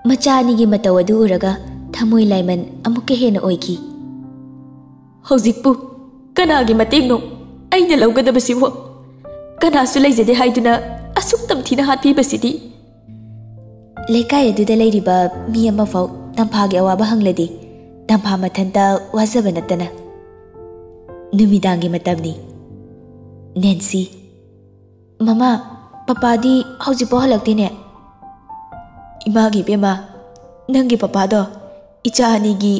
ꯃꯆꯥ ꯑꯅꯤꯒꯤ ꯃꯇꯧ ꯑꯗꯨ ꯎꯔꯒ ꯊꯃꯣꯏ ꯂꯥꯏꯃꯟ ꯑꯃꯨꯛꯀ ꯍꯦꯟꯅ ꯑꯣꯏꯈꯤ꯫ "ꯍꯧꯖꯤꯛꯄꯨ ꯀꯅꯥꯒꯤ ꯃꯇꯦꯡꯅꯣ ꯑꯩꯅ ꯂꯧꯒꯗꯕꯁꯤꯕꯣ? ꯀꯅꯥꯁꯨ ꯂꯩꯖꯗꯦ ꯍꯥꯏꯗꯨꯅ ꯑꯁꯨꯛ ꯇꯝꯊꯤꯅ ꯍꯥꯠꯄꯤꯕꯁꯤꯗꯤ!" ꯂꯩꯀꯥꯏ ꯑꯗꯨꯗ ꯂꯩꯔꯤꯕ ꯃꯤ ꯑꯃꯐꯥꯎ ꯇꯝꯐꯥꯒꯤ ꯑꯋꯥꯕ ꯍꯪꯂꯗꯦ꯫ ꯇꯝꯐꯥ ꯃꯊꯟꯇ ꯋꯥꯖꯕ ꯅꯠꯇꯅ꯫ ꯅꯨꯃꯤꯗꯥꯡꯒꯤ ꯃꯇꯝꯅꯤ꯫ ꯅꯦꯟꯁꯤ, "ꯃꯃꯥ, ꯄꯄꯥꯗꯤ ꯍꯧꯖꯤꯛꯐꯥꯎ ꯍꯜꯂꯛꯇꯦꯅꯦ?" "ꯏꯃꯥꯒꯤ ꯏꯕꯦꯝꯃ, ꯅꯪꯒꯤ ꯄꯄꯥꯗꯣ ꯏꯆꯥ ꯑꯅꯤꯒꯤ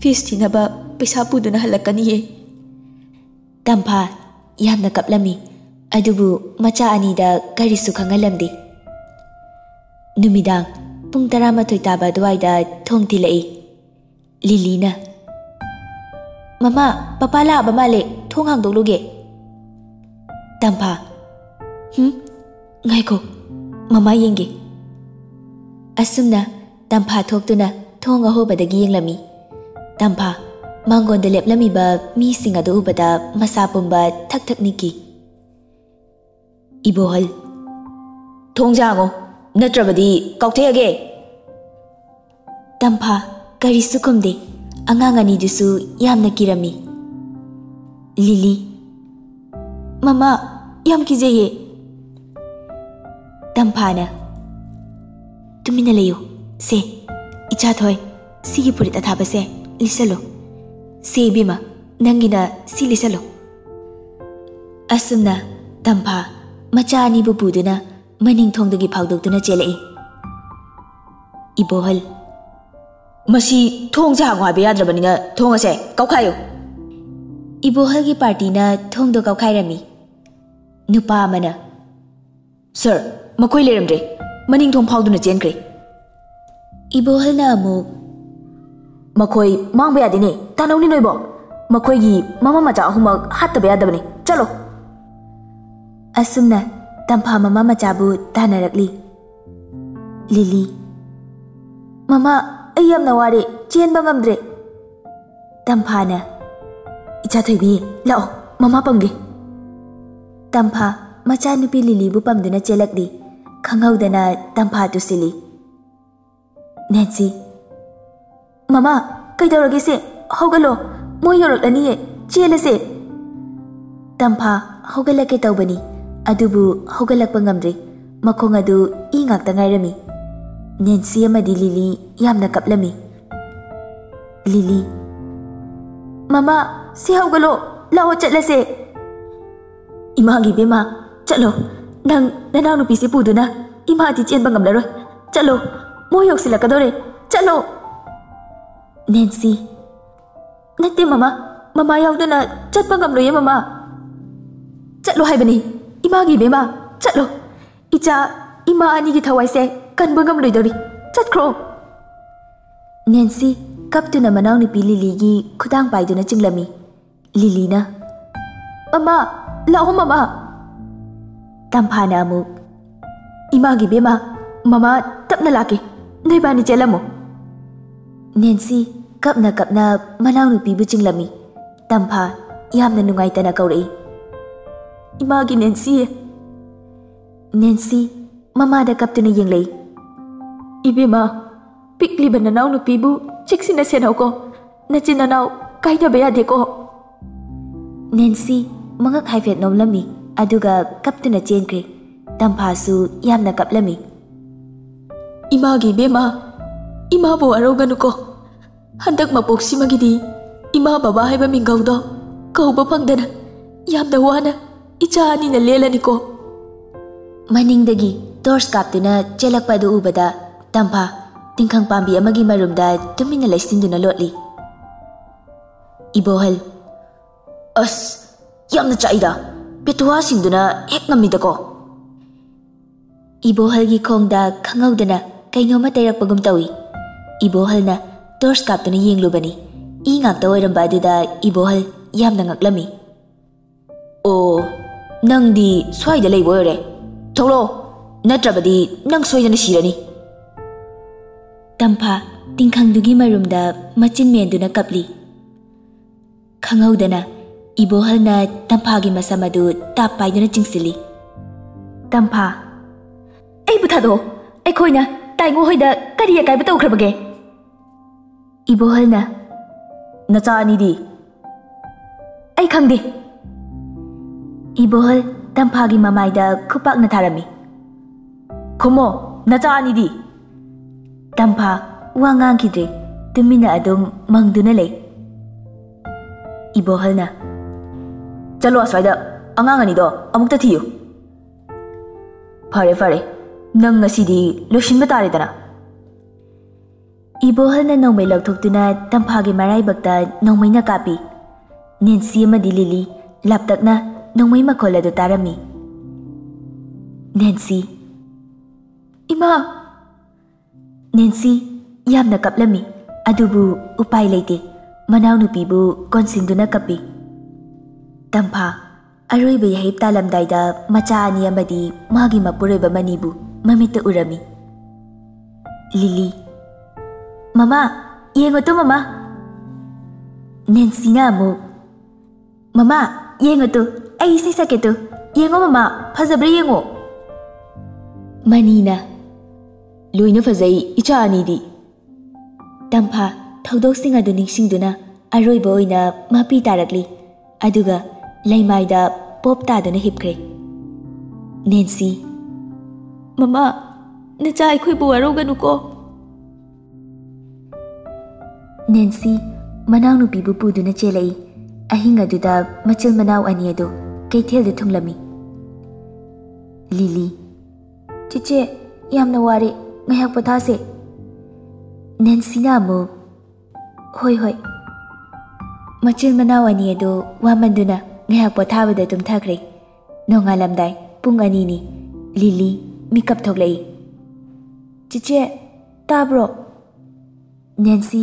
ꯐꯤꯁ ꯊꯤꯅꯕ ꯄꯩꯁꯥ ꯄꯨꯗꯨꯅ ꯍꯜꯂꯛꯀꯅꯤꯌꯦ꯫" ꯇꯝꯐꯥ ꯌꯥꯝꯅ ꯀꯞꯂꯝꯃꯤ, ꯑꯗꯨꯕꯨ ꯃꯆꯥ ꯑꯅꯤꯗ ꯀꯔꯤꯁꯨ ꯈꯪꯍꯜꯂꯝꯗꯦ꯫ ꯅꯨꯃꯤꯗꯥꯡ ꯄꯨꯡ ꯇꯔꯥꯃꯥꯊꯣꯏ ꯇꯥꯕ ꯑꯗꯨꯋꯥꯏꯗ ꯊꯣꯡ ꯊꯤꯜꯂꯛꯏ꯫ ꯂꯤꯂꯤꯅ, "ꯃꯃꯥ, ꯄꯄꯥ ꯂꯥꯛꯑꯕ ꯃꯥꯜꯂꯦ, ꯊꯣꯡ ꯍꯥꯡꯗꯣꯛꯂꯨꯒꯦ꯫" ꯇꯝꯐꯥ, "ꯍꯨꯝ, ꯉꯥꯏꯈꯣ, ꯃꯃꯥ ꯌꯦꯡꯒꯦ꯫" ꯑꯁꯨꯝꯅ ꯇꯝꯐꯥ ꯊꯣꯛꯇꯨꯅ ꯊꯣꯡ ꯑꯍꯣꯕꯗꯒꯤ ꯌꯦꯡꯂꯝꯃꯤ꯫ ꯇꯝꯐꯥ ꯃꯥꯡꯒꯣꯟꯗ ꯂꯦꯞꯂꯝꯃꯤꯕ ꯃꯤꯁꯤꯡ ꯑꯗꯨ ꯎꯕꯗ ꯃꯁꯥ ꯄꯨꯝꯕ ꯊꯛ ꯊꯛ ꯅꯤꯛꯈꯤ꯫ ꯏꯕꯣꯍꯜ, "ꯊꯣꯡꯁꯦ ꯍꯥꯡꯉꯣ, ꯅꯠꯇ꯭ꯔꯕꯗꯤ ꯀꯥꯎꯊꯦꯛꯑꯒꯦ!" ꯇꯝꯐꯥ ꯀꯔꯤꯁꯨ ꯈꯨꯝꯗꯦ꯫ ꯑꯉꯥꯡ ꯑꯅꯤꯗꯨꯁꯨ ꯌꯥꯝꯅ ꯀꯤꯔꯝꯃꯤ꯫ ꯂꯤꯂꯤ, "ꯃꯃꯥ, ꯌꯥꯝ ꯀꯤꯖꯩꯌꯦ꯫" ꯇꯝꯐꯥꯅ, "ꯇꯨꯃꯤꯟꯅ ꯂꯩꯌꯨ꯫ ꯁꯦ, ꯏꯆꯥ ꯊꯣꯏ, ꯁꯤꯒꯤ ꯐꯨꯔꯤꯠ ꯑꯊꯥꯕꯁꯦ ꯂꯤꯠꯁꯜꯂꯨ꯫ ꯁꯦ ꯏꯕꯦꯝꯃ, ꯅꯪꯒꯤꯅ ꯁꯤ ꯂꯤꯠꯁꯜꯂꯨ꯫" ꯑꯁꯨꯝꯅ ꯇꯝꯐꯥ ꯃꯆꯥ ꯑꯅꯤꯕꯨ ꯄꯨꯗꯨꯅ ꯃꯅꯤꯡ ꯊꯣꯡꯗꯒꯤ ꯐꯥꯎꯗꯣꯛꯇꯨꯅ ꯆꯦꯜꯂꯛꯏ꯫ ꯏꯕꯣꯍꯜ, "ꯃꯁꯤ ꯊꯣꯡꯁꯦ ꯍꯥꯡꯉꯨ ꯍꯥꯏꯕ ꯌꯥꯗ꯭ꯔꯕꯅꯤꯅ ꯊꯣꯡ ꯑꯁꯦ ꯀꯥꯎꯈꯥꯏꯌꯨ꯫" ꯏꯕꯣꯍꯜꯒꯤ ꯄꯥꯔꯇꯤꯅ ꯊꯣꯡꯗꯣ ꯀꯥꯎꯈꯥꯏꯔꯝꯃꯤ꯫ ꯅꯨꯄꯥ ꯑꯃꯅ, "ꯁꯥꯔ, ꯃꯈꯣꯏ ꯂꯩꯔꯝꯗ꯭ꯔꯦ, ꯃꯅꯤꯡ ꯊꯣꯡ ꯐꯥꯎꯗꯨꯅ ꯆꯦꯟꯈ꯭ꯔꯦ꯫" ꯏꯕꯣꯍꯜꯅ ꯑꯃꯨꯛ, "ꯃꯈꯣꯏ ꯃꯥꯡꯕ ꯌꯥꯗꯦꯅꯦ, ꯇꯥꯟꯅꯧꯅꯦ ꯅꯣꯏꯕꯣ꯫ ꯃꯈꯣꯏꯒꯤ ꯃꯃꯥ ꯃꯆꯥ ꯑꯍꯨꯝꯃꯛ ꯍꯥꯠꯇꯕ ꯌꯥꯗꯕꯅꯤ, ꯆꯠꯂꯣ꯫" ꯑꯁꯨꯝꯅ ꯇꯝꯐꯥ ꯃꯃꯥ ꯃꯆꯥꯕꯨ ꯇꯥꯟꯅꯔꯛꯂꯤ꯫ ꯂꯤꯂꯤ, "ꯃꯃꯥ, ꯑꯩ ꯌꯥꯝꯅ ꯋꯥꯔꯦ, ꯆꯦꯟꯕ ꯉꯝꯗ꯭ꯔꯦ꯫" ꯇꯝꯐꯥꯅ, "ꯏꯆꯥ ꯊꯣꯏꯕꯤ, ꯂꯥꯛꯑꯣ, ꯃꯃꯥ ꯄꯝꯒꯦ꯫" ꯇꯝꯐꯥ ꯃꯆꯥꯅꯨꯄꯤ ꯂꯤꯂꯤꯕꯨ ꯄꯝꯗꯨꯅ ꯆꯦꯜꯂꯛꯂꯤ꯫ ꯈꯪꯍꯧꯗꯅ ꯇꯝꯐꯥ ꯇꯨꯁꯤꯜꯂꯤ꯫ ꯅꯦꯟꯁꯤ, "ꯃꯃꯥ, ꯀꯩꯗꯧꯔꯒꯦ ꯁꯦ? ꯍꯧꯒꯠꯂꯣ, ꯃꯣꯏ ꯌꯧꯔꯛꯂꯅꯤꯌꯦ, ꯆꯦꯜꯂꯁꯦ!" ꯇꯝꯐꯥ ꯍꯧꯒꯠꯂꯛꯀꯦ ꯇꯧꯕꯅꯤ, ꯑꯗꯨꯕꯨ ꯍꯧꯒꯠꯂꯛꯄ ꯉꯝꯗ꯭ꯔꯦ꯫ ꯃꯈꯣꯡ ꯑꯗꯨ ꯏ ꯉꯥꯛꯇ ꯉꯥꯏꯔꯝꯃꯤ꯫ ꯅꯦꯟꯁꯤ ꯑꯃꯗꯤ ꯂꯤꯂꯤ ꯌꯥꯝꯅ ꯀꯞꯂꯝꯃꯤ꯫ ꯂꯤꯂꯤ, "ꯃꯃꯥ, ꯁꯤ ꯍꯧꯒꯠꯂꯣ, ꯂꯥꯛꯑꯣ ꯆꯠꯂꯁꯦ!" "ꯏꯃꯥꯒꯤ ꯏꯕꯦꯝꯃ, ꯆꯠꯂꯣ꯫ ꯅꯪ ꯅꯅꯥꯎꯅꯨꯄꯤꯁꯤ ꯄꯨꯗꯨꯅ ꯏꯃꯥꯗꯤ ꯆꯦꯟꯕ ꯉꯝꯂꯔꯣꯏ꯫ ꯆꯠꯂꯣ, ꯃꯣꯏ ꯌꯧꯁꯤꯜꯂꯛꯀꯗꯧꯔꯦ꯫ ꯆꯠꯂꯣ!" ꯅꯦꯟꯁꯤ, "ꯅꯠꯇꯦ ꯃꯃꯥ, ꯃꯃꯥ ꯌꯥꯎꯗꯅ ꯆꯠꯄ ꯉꯝꯂꯣꯏꯌꯦ ꯃꯃꯥ꯫ ꯆꯠꯂꯣ ꯍꯥꯏꯕꯅꯤ, ꯏꯃꯥꯒꯤ ꯏꯕꯦꯝꯃ, ꯆꯠꯂꯣ꯫ ꯏꯆꯥ, ꯏꯃꯥ ꯑꯅꯤꯒꯤ ꯊꯋꯥꯏꯁꯦ ꯀꯟꯕ ꯉꯝꯂꯣꯏꯗꯧꯔꯤ꯫ ꯆꯠꯈ꯭ꯔꯣ!" ꯅꯦꯟꯁꯤ ꯀꯞꯇꯨꯅ ꯃꯅꯥꯎꯅꯨꯄꯤ ꯂꯤꯂꯤꯒꯤ ꯈꯨꯗꯥꯡ ꯄꯥꯏꯗꯨꯅ ꯆꯤꯡꯂꯝꯃꯤ꯫ ꯂꯤꯂꯤꯅ, "ꯃꯃꯥ, ꯂꯥꯛꯑꯣ ꯃꯃꯥ!" ꯇꯝꯐꯥꯅ ꯑꯃꯨꯛ, "ꯏꯃꯥꯒꯤ ꯏꯕꯦꯝꯃ, ꯃꯃꯥ ꯇꯞꯅ ꯂꯥꯛꯀꯦ, ꯅꯣꯏꯕꯥꯅꯤ ꯆꯦꯜꯂꯝꯃꯣ!" ꯅꯦꯟꯁꯤ ꯀꯞꯅ ꯀꯞꯅ ꯃꯅꯥꯎꯅꯨꯄꯤꯕꯨ ꯆꯤꯡꯂꯝꯃꯤ꯫ ꯇꯝꯐꯥ ꯌꯥꯝꯅ ꯅꯨꯡꯉꯥꯏꯇꯅ ꯀꯧꯔꯛꯏ, "ꯏꯃꯥꯒꯤ ꯅꯦꯟꯁꯤ!" ꯅꯦꯟꯁꯤ ꯃꯃꯥꯗ ꯀꯞꯇꯨꯅ ꯌꯦꯡꯂꯛꯏ꯫ "ꯏꯕꯦꯝꯃ, ꯄꯤꯛꯂꯤꯕ ꯅꯅꯥꯎꯅꯨꯄꯤꯕꯨ ꯆꯦꯛꯁꯤꯟꯅ ꯁꯦꯟꯅꯧꯀꯣ꯫ ꯅꯆꯤꯟ ꯅꯅꯥꯎ ꯀꯥꯏꯅꯕ ꯌꯥꯗꯦꯀꯣ!" ꯅꯦꯟꯁꯤ ꯃꯉꯛ ꯍꯥꯏꯐꯦꯠ ꯅꯣꯝꯂꯝꯃꯤ, ꯑꯗꯨꯒ ꯀꯞꯇꯨꯅ ꯆꯦꯟꯈ꯭ꯔꯦ꯫ ꯇꯝꯐꯥꯁꯨ ꯌꯥꯝꯅ ꯀꯞꯂꯝꯃꯤ꯫ "ꯏꯃꯥꯒꯤ ꯏꯕꯦꯝꯃ, ꯏꯃꯥꯕꯨ ꯋꯥꯔꯧꯒꯅꯨꯀꯣ꯫ ꯍꯟꯗꯛ ꯃꯄꯣꯛꯁꯤꯃꯒꯤꯗꯤ ꯏꯃꯥ ꯕꯕꯥ ꯍꯥꯏꯕ ꯃꯤꯡꯒꯧꯗꯣ ꯀꯧꯕ ꯐꯪꯗꯅ ꯌꯥꯝꯅ ꯋꯥꯅ ꯏꯆꯥ ꯑꯅꯤꯅ ꯂꯦꯜꯂꯅꯤꯀꯣ!" ꯃꯅꯤꯡꯗꯒꯤ ꯇꯣꯔꯆ ꯀꯥꯞꯇꯨꯅ ꯆꯦꯜꯂꯛꯄ ꯑꯗꯨ ꯎꯕꯗ ꯇꯝꯐꯥ ꯇꯤꯡꯈꯪ ꯄꯥꯝꯕꯤ ꯑꯃꯒꯤ ꯃꯔꯨꯝꯗ ꯇꯨꯃꯤꯟꯅ ꯂꯩꯁꯤꯟꯗꯨꯅ ꯂꯣꯠꯂꯤ꯫ ꯏꯕꯣꯍꯜ, "ꯑꯁ, ꯌꯥꯝꯅ ꯆꯥꯛꯏꯗ꯫ ꯄꯦꯇꯨꯋꯥꯁꯤꯡꯗꯨꯅ ꯍꯦꯛ ꯉꯝꯃꯤꯗꯀꯣ!" ꯏꯕꯣꯍꯜꯒꯤ ꯈꯣꯡꯗ ꯈꯪꯍꯧꯗꯅ ꯀꯩꯅꯣꯝꯃ ꯇꯩꯔꯛꯄꯒꯨꯝ ꯇꯧꯏ꯫ ꯏꯕꯣꯍꯜꯅ ꯇꯣꯔꯆ ꯀꯥꯞꯇꯨꯅ ꯌꯦꯡꯂꯨꯕꯅꯤ꯫ ꯏ ꯉꯥꯛꯇ ꯑꯣꯏꯔꯝꯕ ꯑꯗꯨꯗ ꯏꯕꯣꯍꯜ ꯌꯥꯝꯅ ꯉꯛꯂꯝꯃꯤ꯫ "ꯑꯣ, ꯅꯪꯗꯤ ꯁ꯭ꯋꯥꯏꯗ ꯂꯩꯕ ꯑꯣꯏꯔꯦ꯫ ꯊꯣꯛꯂꯛꯑꯣ, ꯅꯠꯇ꯭ꯔꯕꯗꯤ ꯅꯪ ꯁꯣꯏꯗꯅ ꯁꯤꯔꯅꯤ!" ꯇꯝꯐꯥ ꯇꯤꯡꯈꯪꯗꯨꯒꯤ ꯃꯔꯨꯝꯗ ꯃꯆꯤꯟ ꯃꯦꯟꯗꯨꯅ ꯀꯞꯂꯤ꯫ ꯈꯪꯍꯧꯗꯅ ꯏꯕꯣꯍꯜꯅ ꯇꯝꯐꯥꯒꯤ ꯃꯁꯝ ꯑꯗꯨ ꯇꯥꯞ ꯄꯥꯏꯗꯨꯅ ꯆꯤꯡꯁꯤꯜꯂꯤ꯫ ꯇꯝꯐꯥ, "ꯑꯩꯕꯨ ꯊꯥꯗꯣꯛꯑꯣ, ꯑꯩꯈꯣꯏꯅ ꯇꯥꯏꯉꯣ ꯍꯣꯏꯗ ꯀꯔꯤ ꯑꯀꯥꯏꯕ ꯇꯧꯈ꯭ꯔꯕꯒꯦ? ꯏꯕꯣꯍꯜꯅ, "ꯅꯆꯥ ꯑꯅꯤꯗꯤ?" "ꯑꯩ ꯈꯪꯗꯦ꯫" ꯏꯕꯣꯍꯜ ꯇꯝꯐꯥꯒꯤ ꯃꯃꯥꯏꯗ ꯈꯨꯄꯥꯛꯅ ꯊꯥꯔꯝꯃꯤ꯫ "ꯈꯨꯝꯃꯣ, ꯅꯆꯥ ꯑꯅꯤꯗꯤ?" ꯇꯝꯐꯥ ꯋꯥ ꯉꯥꯡꯈꯤꯗ꯭ꯔꯦ, ꯇꯨꯃꯤꯟꯅ ꯑꯗꯨꯝ ꯃꯪꯗꯨꯅ ꯂꯩ꯫ ꯏꯕꯣꯍꯜꯅ, "ꯆꯠꯂꯣ ꯑꯁ꯭ꯋꯥꯏꯗ, ꯑꯉꯥꯡ ꯑꯅꯤꯗꯣ ꯑꯃꯨꯛꯇ ꯊꯤꯌꯨ꯫" "ꯐꯔꯦ, ꯐꯔꯦ, ꯅꯪ ꯉꯁꯤꯗꯤ ꯂꯣꯏꯁꯤꯟꯕ ꯇꯥꯔꯦꯗꯅ꯫" ꯏꯕꯣꯍꯜꯅ ꯅꯣꯡꯃꯩ ꯂꯧꯊꯣꯛꯇꯨꯅ ꯇꯝꯐꯥꯒꯤ ꯃꯔꯥꯏꯕꯛꯇ ꯅꯣꯡꯃꯩꯅ ꯀꯥꯞꯄꯤ꯫ ꯅꯦꯟꯁꯤ ꯑꯃꯗꯤ ꯂꯤꯂꯤ ꯂꯥꯞꯇꯛꯅ ꯅꯣꯡꯃꯩ ꯃꯈꯣꯜ ꯑꯗꯨ ꯇꯥꯔꯝꯃꯤ꯫ ꯅꯦꯟꯁꯤ, "ꯏꯃꯥ!" ꯅꯦꯟꯁꯤ ꯌꯥꯝꯅ ꯀꯞꯂꯝꯃꯤ, ꯑꯗꯨꯕꯨ ꯎꯄꯥꯏ ꯂꯩꯇꯦ, ꯃꯅꯥꯎꯅꯨꯄꯤꯕꯨ ꯀꯣꯟꯁꯤꯟꯗꯨꯅ ꯀꯞꯄꯤ꯫ ꯇꯝꯐꯥ ꯑꯔꯣꯏꯕ ꯌꯥꯍꯤꯞ ꯇꯥꯂꯝꯗꯥꯏꯗ ꯃꯆꯥ ꯑꯅꯤ ꯑꯃꯗꯤ ꯃꯥꯒꯤ ꯃꯄꯨꯔꯣꯏꯕ ꯃꯅꯤꯕꯨ ꯃꯃꯤꯠꯇ ꯎꯔꯝꯃꯤ꯫ ꯂꯤꯂꯤ, "ꯃꯃꯥ, ꯌꯦꯡꯉꯨ ꯇꯨ ꯃꯃꯥ!" ꯅꯦꯟꯁꯤꯅ ꯑꯃꯨꯛ, "ꯃꯃꯥ, ꯌꯦꯡꯉꯨ ꯇꯨ, ꯑꯩ ꯏꯁꯩ ꯁꯛꯀꯦ ꯇꯨ, ꯌꯦꯡꯉꯣ ꯃꯃꯥ, ꯐꯖꯕ꯭ꯔꯥ ꯌꯦꯡꯉꯣ꯫" ꯃꯅꯤꯅ, "ꯂꯣꯏꯅ ꯐꯖꯩ ꯏꯆꯥ ꯑꯅꯤꯗꯤ꯫" ꯇꯝꯐꯥ ꯊꯧꯗꯣꯛꯁꯤꯡ ꯑꯗꯨ ꯅꯤꯡꯁꯤꯡꯗꯨꯅ ꯑꯔꯣꯏꯕ ꯑꯣꯏꯅ ꯃꯄꯤ ꯇꯥꯔꯛꯂꯤ, ꯑꯗꯨꯒ ꯂꯩꯃꯥꯏꯗ ꯄꯣꯞ ꯇꯥꯗꯨꯅ ꯍꯤꯞꯈ꯭ꯔꯦ꯫ ꯅꯦꯟꯁꯤ, "ꯃꯃꯥ, ꯅꯆꯥ ꯑꯩꯈꯣꯏꯕꯨ ꯋꯥꯔꯧꯒꯅꯨꯀꯣ꯫" ꯅꯦꯟꯁꯤ ꯃꯅꯥꯎꯅꯨꯄꯤꯕꯨ ꯄꯨꯗꯨꯅ ꯆꯦꯜꯂꯛꯏ꯫ ꯑꯍꯤꯡ ꯑꯗꯨꯗ ꯃꯆꯤꯜ ꯃꯅꯥꯎ ꯑꯅꯤ ꯑꯗꯨ ꯀꯩꯊꯦꯜꯗ ꯊꯨꯡꯂꯝꯃꯤ꯫ ꯂꯤꯂꯤ, "ꯆꯤꯆꯦ, ꯌꯥꯝꯅ ꯋꯥꯔꯦ, ꯉꯥꯏꯍꯥꯛ ꯄꯣꯊꯥꯁꯦ꯫" ꯅꯦꯟꯁꯤꯅ ꯑꯃꯨꯛ, "ꯍꯣꯏ, ꯍꯣꯏ꯫" ꯃꯆꯤꯜ ꯃꯅꯥꯎ ꯑꯅꯤ ꯑꯗꯨ ꯋꯥꯃꯟꯗꯨꯅ ꯉꯥꯏꯍꯥꯛ ꯄꯣꯊꯥꯕꯗ ꯇꯨꯝꯊꯈ꯭ꯔꯦ꯫ ꯅꯣꯡꯉꯥꯜꯂꯝꯗꯥꯏ ꯄꯨꯡ ꯑꯅꯤꯅꯤ꯫ ꯂꯤꯂꯤ ꯃꯤꯀꯞ ꯊꯣꯛꯂꯛꯏ꯫ "ꯆꯤꯆꯦ, ꯇꯥꯕ꯭ꯔꯣ?" ꯅꯦꯟꯁꯤ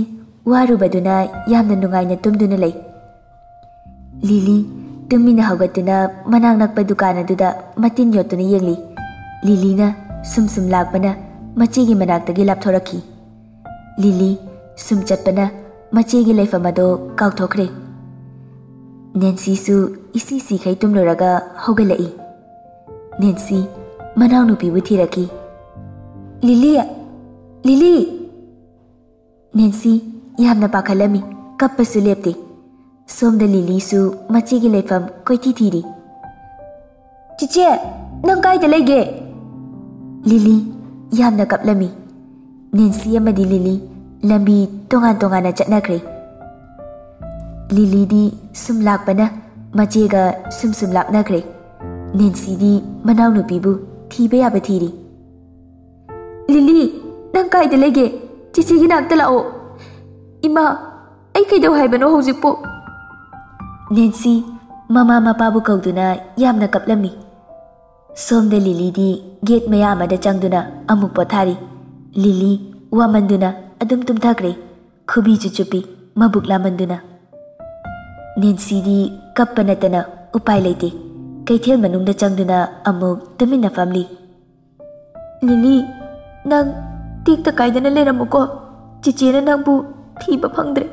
ꯋꯥꯔꯨꯕꯗꯨꯅ ꯌꯥꯝꯅ ꯅꯨꯡꯉꯥꯏꯅ ꯇꯨꯝꯗꯨꯅ ꯂꯩ꯫ ꯂꯤꯂꯤ ꯇꯨꯃꯤꯟꯅ ꯍꯧꯒꯠꯇꯨꯅ ꯃꯅꯥꯛ ꯅꯛꯄ ꯗꯨꯀꯥꯟ ꯑꯗꯨꯗ ꯃꯇꯤꯟ ꯌꯣꯠꯇꯨꯅ ꯌꯦꯡꯂꯤ꯫ ꯂꯤꯂꯤꯅ ꯁꯨꯝ ꯁꯨꯝ ꯂꯥꯛꯄꯅ ꯃꯆꯦꯒꯤ ꯃꯅꯥꯛꯇꯒꯤ ꯂꯥꯞꯊꯣꯔꯛꯈꯤ꯫ ꯂꯤꯂꯤ ꯁꯨꯝ ꯆꯠꯄꯅ ꯃꯆꯦꯒꯤ ꯂꯩꯐꯝ ꯑꯗꯣ ꯀꯥꯎꯊꯣꯛꯈ꯭ꯔꯦ꯫ ꯅꯦꯟꯁꯤꯁꯨ ꯏꯁꯤ ꯁꯤꯈꯩ ꯇꯨꯝꯂꯨꯔꯒ ꯍꯧꯒꯠꯂꯛꯏ꯫ ꯅꯦꯟꯁꯤ ꯃꯅꯥꯎꯅꯨꯄꯤꯕꯨ ꯊꯤꯔꯛꯈꯤ꯫ "ꯂꯤꯂꯤ, "ꯂꯤꯂꯤ!" ꯅꯦꯟꯁꯤ ꯌꯥꯝꯅ ꯄꯥꯈꯠꯂꯝꯃꯤ, ꯀꯞꯄꯁꯨ ꯂꯦꯞꯇꯦ꯫ ꯁꯣꯝꯗ ꯂꯤꯂꯤꯁꯨ ꯃꯆꯦꯒꯤ ꯂꯩꯐꯝ ꯀꯣꯏꯊꯤ ꯊꯤꯔꯤ꯫ "ꯆꯤꯆꯦ, ꯅꯪ ꯀꯥꯏꯗ ꯂꯩꯒꯦ?" ꯂꯤꯂꯤ ꯌꯥꯝꯅ ꯀꯞꯂꯝꯃꯤ꯫ ꯅꯦꯟꯁꯤ ꯑꯃꯗꯤ ꯂꯤꯂꯤ ꯂꯝꯕꯤ ꯇꯣꯉꯥꯟ ꯇꯣꯉꯥꯟꯅ ꯆꯠꯅꯈ꯭ꯔꯦ꯫ ꯂꯤꯂꯤꯗꯤ ꯁꯨꯝ ꯂꯥꯛꯄꯅ ꯃꯆꯦꯒ ꯁꯨꯝ ꯁꯨꯝ ꯂꯥꯞꯅꯈ꯭ꯔꯦ꯫ ꯅꯦꯟꯁꯤꯗꯤ ꯃꯅꯥꯎꯅꯨꯄꯤꯕꯨ ꯊꯤꯕ ꯌꯥꯕ ꯊꯤꯔꯤ꯫ "ꯂꯤꯂꯤ, ꯅꯪ ꯀꯥꯏꯗ ꯂꯩꯒꯦ? ꯆꯤꯆꯦꯒꯤ ꯅꯥꯛꯇ ꯂꯥꯛꯑꯣ꯫ ꯏꯃꯥ, ꯑꯩ ꯀꯩꯗꯧ ꯍꯥꯏꯕꯅꯣ ꯍꯧꯖꯤꯛꯄꯨ?" ꯅꯦꯟꯁꯤ ꯃꯃꯥ ꯃꯄꯥꯕꯨ ꯀꯧꯗꯨꯅ ꯌꯥꯝꯅ ꯀꯞꯂꯝꯃꯤ꯫ ꯁꯣꯝꯗ ꯂꯤꯂꯤꯗꯤ ꯒꯦꯠ ꯃꯌꯥ ꯑꯃꯗ ꯆꯪꯗꯨꯅ ꯑꯃꯨꯛ ꯄꯣꯊꯥꯔꯤ꯫ ꯂꯤꯂꯤ ꯋꯥꯃꯟꯗꯨꯅ ꯑꯗꯨꯝ ꯇꯨꯝꯊꯈ꯭ꯔꯦ, ꯈꯨꯕꯤꯁꯨ ꯆꯨꯞꯄꯤ, ꯃꯕꯨꯛ ꯂꯥꯃꯟꯗꯨꯅ꯫ ꯅꯦꯟꯁꯤꯗꯤ ꯀꯞꯄ ꯅꯠꯇꯅ ꯎꯄꯥꯏ ꯂꯩꯇꯦ꯫ ꯀꯩꯊꯦꯜ ꯃꯅꯨꯡꯗ ꯆꯪꯗꯨꯅ ꯑꯃꯨꯛ ꯇꯨꯃꯤꯟꯅ ꯐꯝꯂꯤ꯫ "ꯂꯤꯂꯤ, ꯅꯪ ꯇꯦꯛꯇ ꯀꯥꯏꯗꯅ ꯂꯩꯔꯝꯃꯨꯀꯣ, ꯆꯤꯆꯦꯅ ꯅꯪꯕꯨ ꯊꯤꯕ ꯐꯪꯗ꯭ꯔꯦ꯫"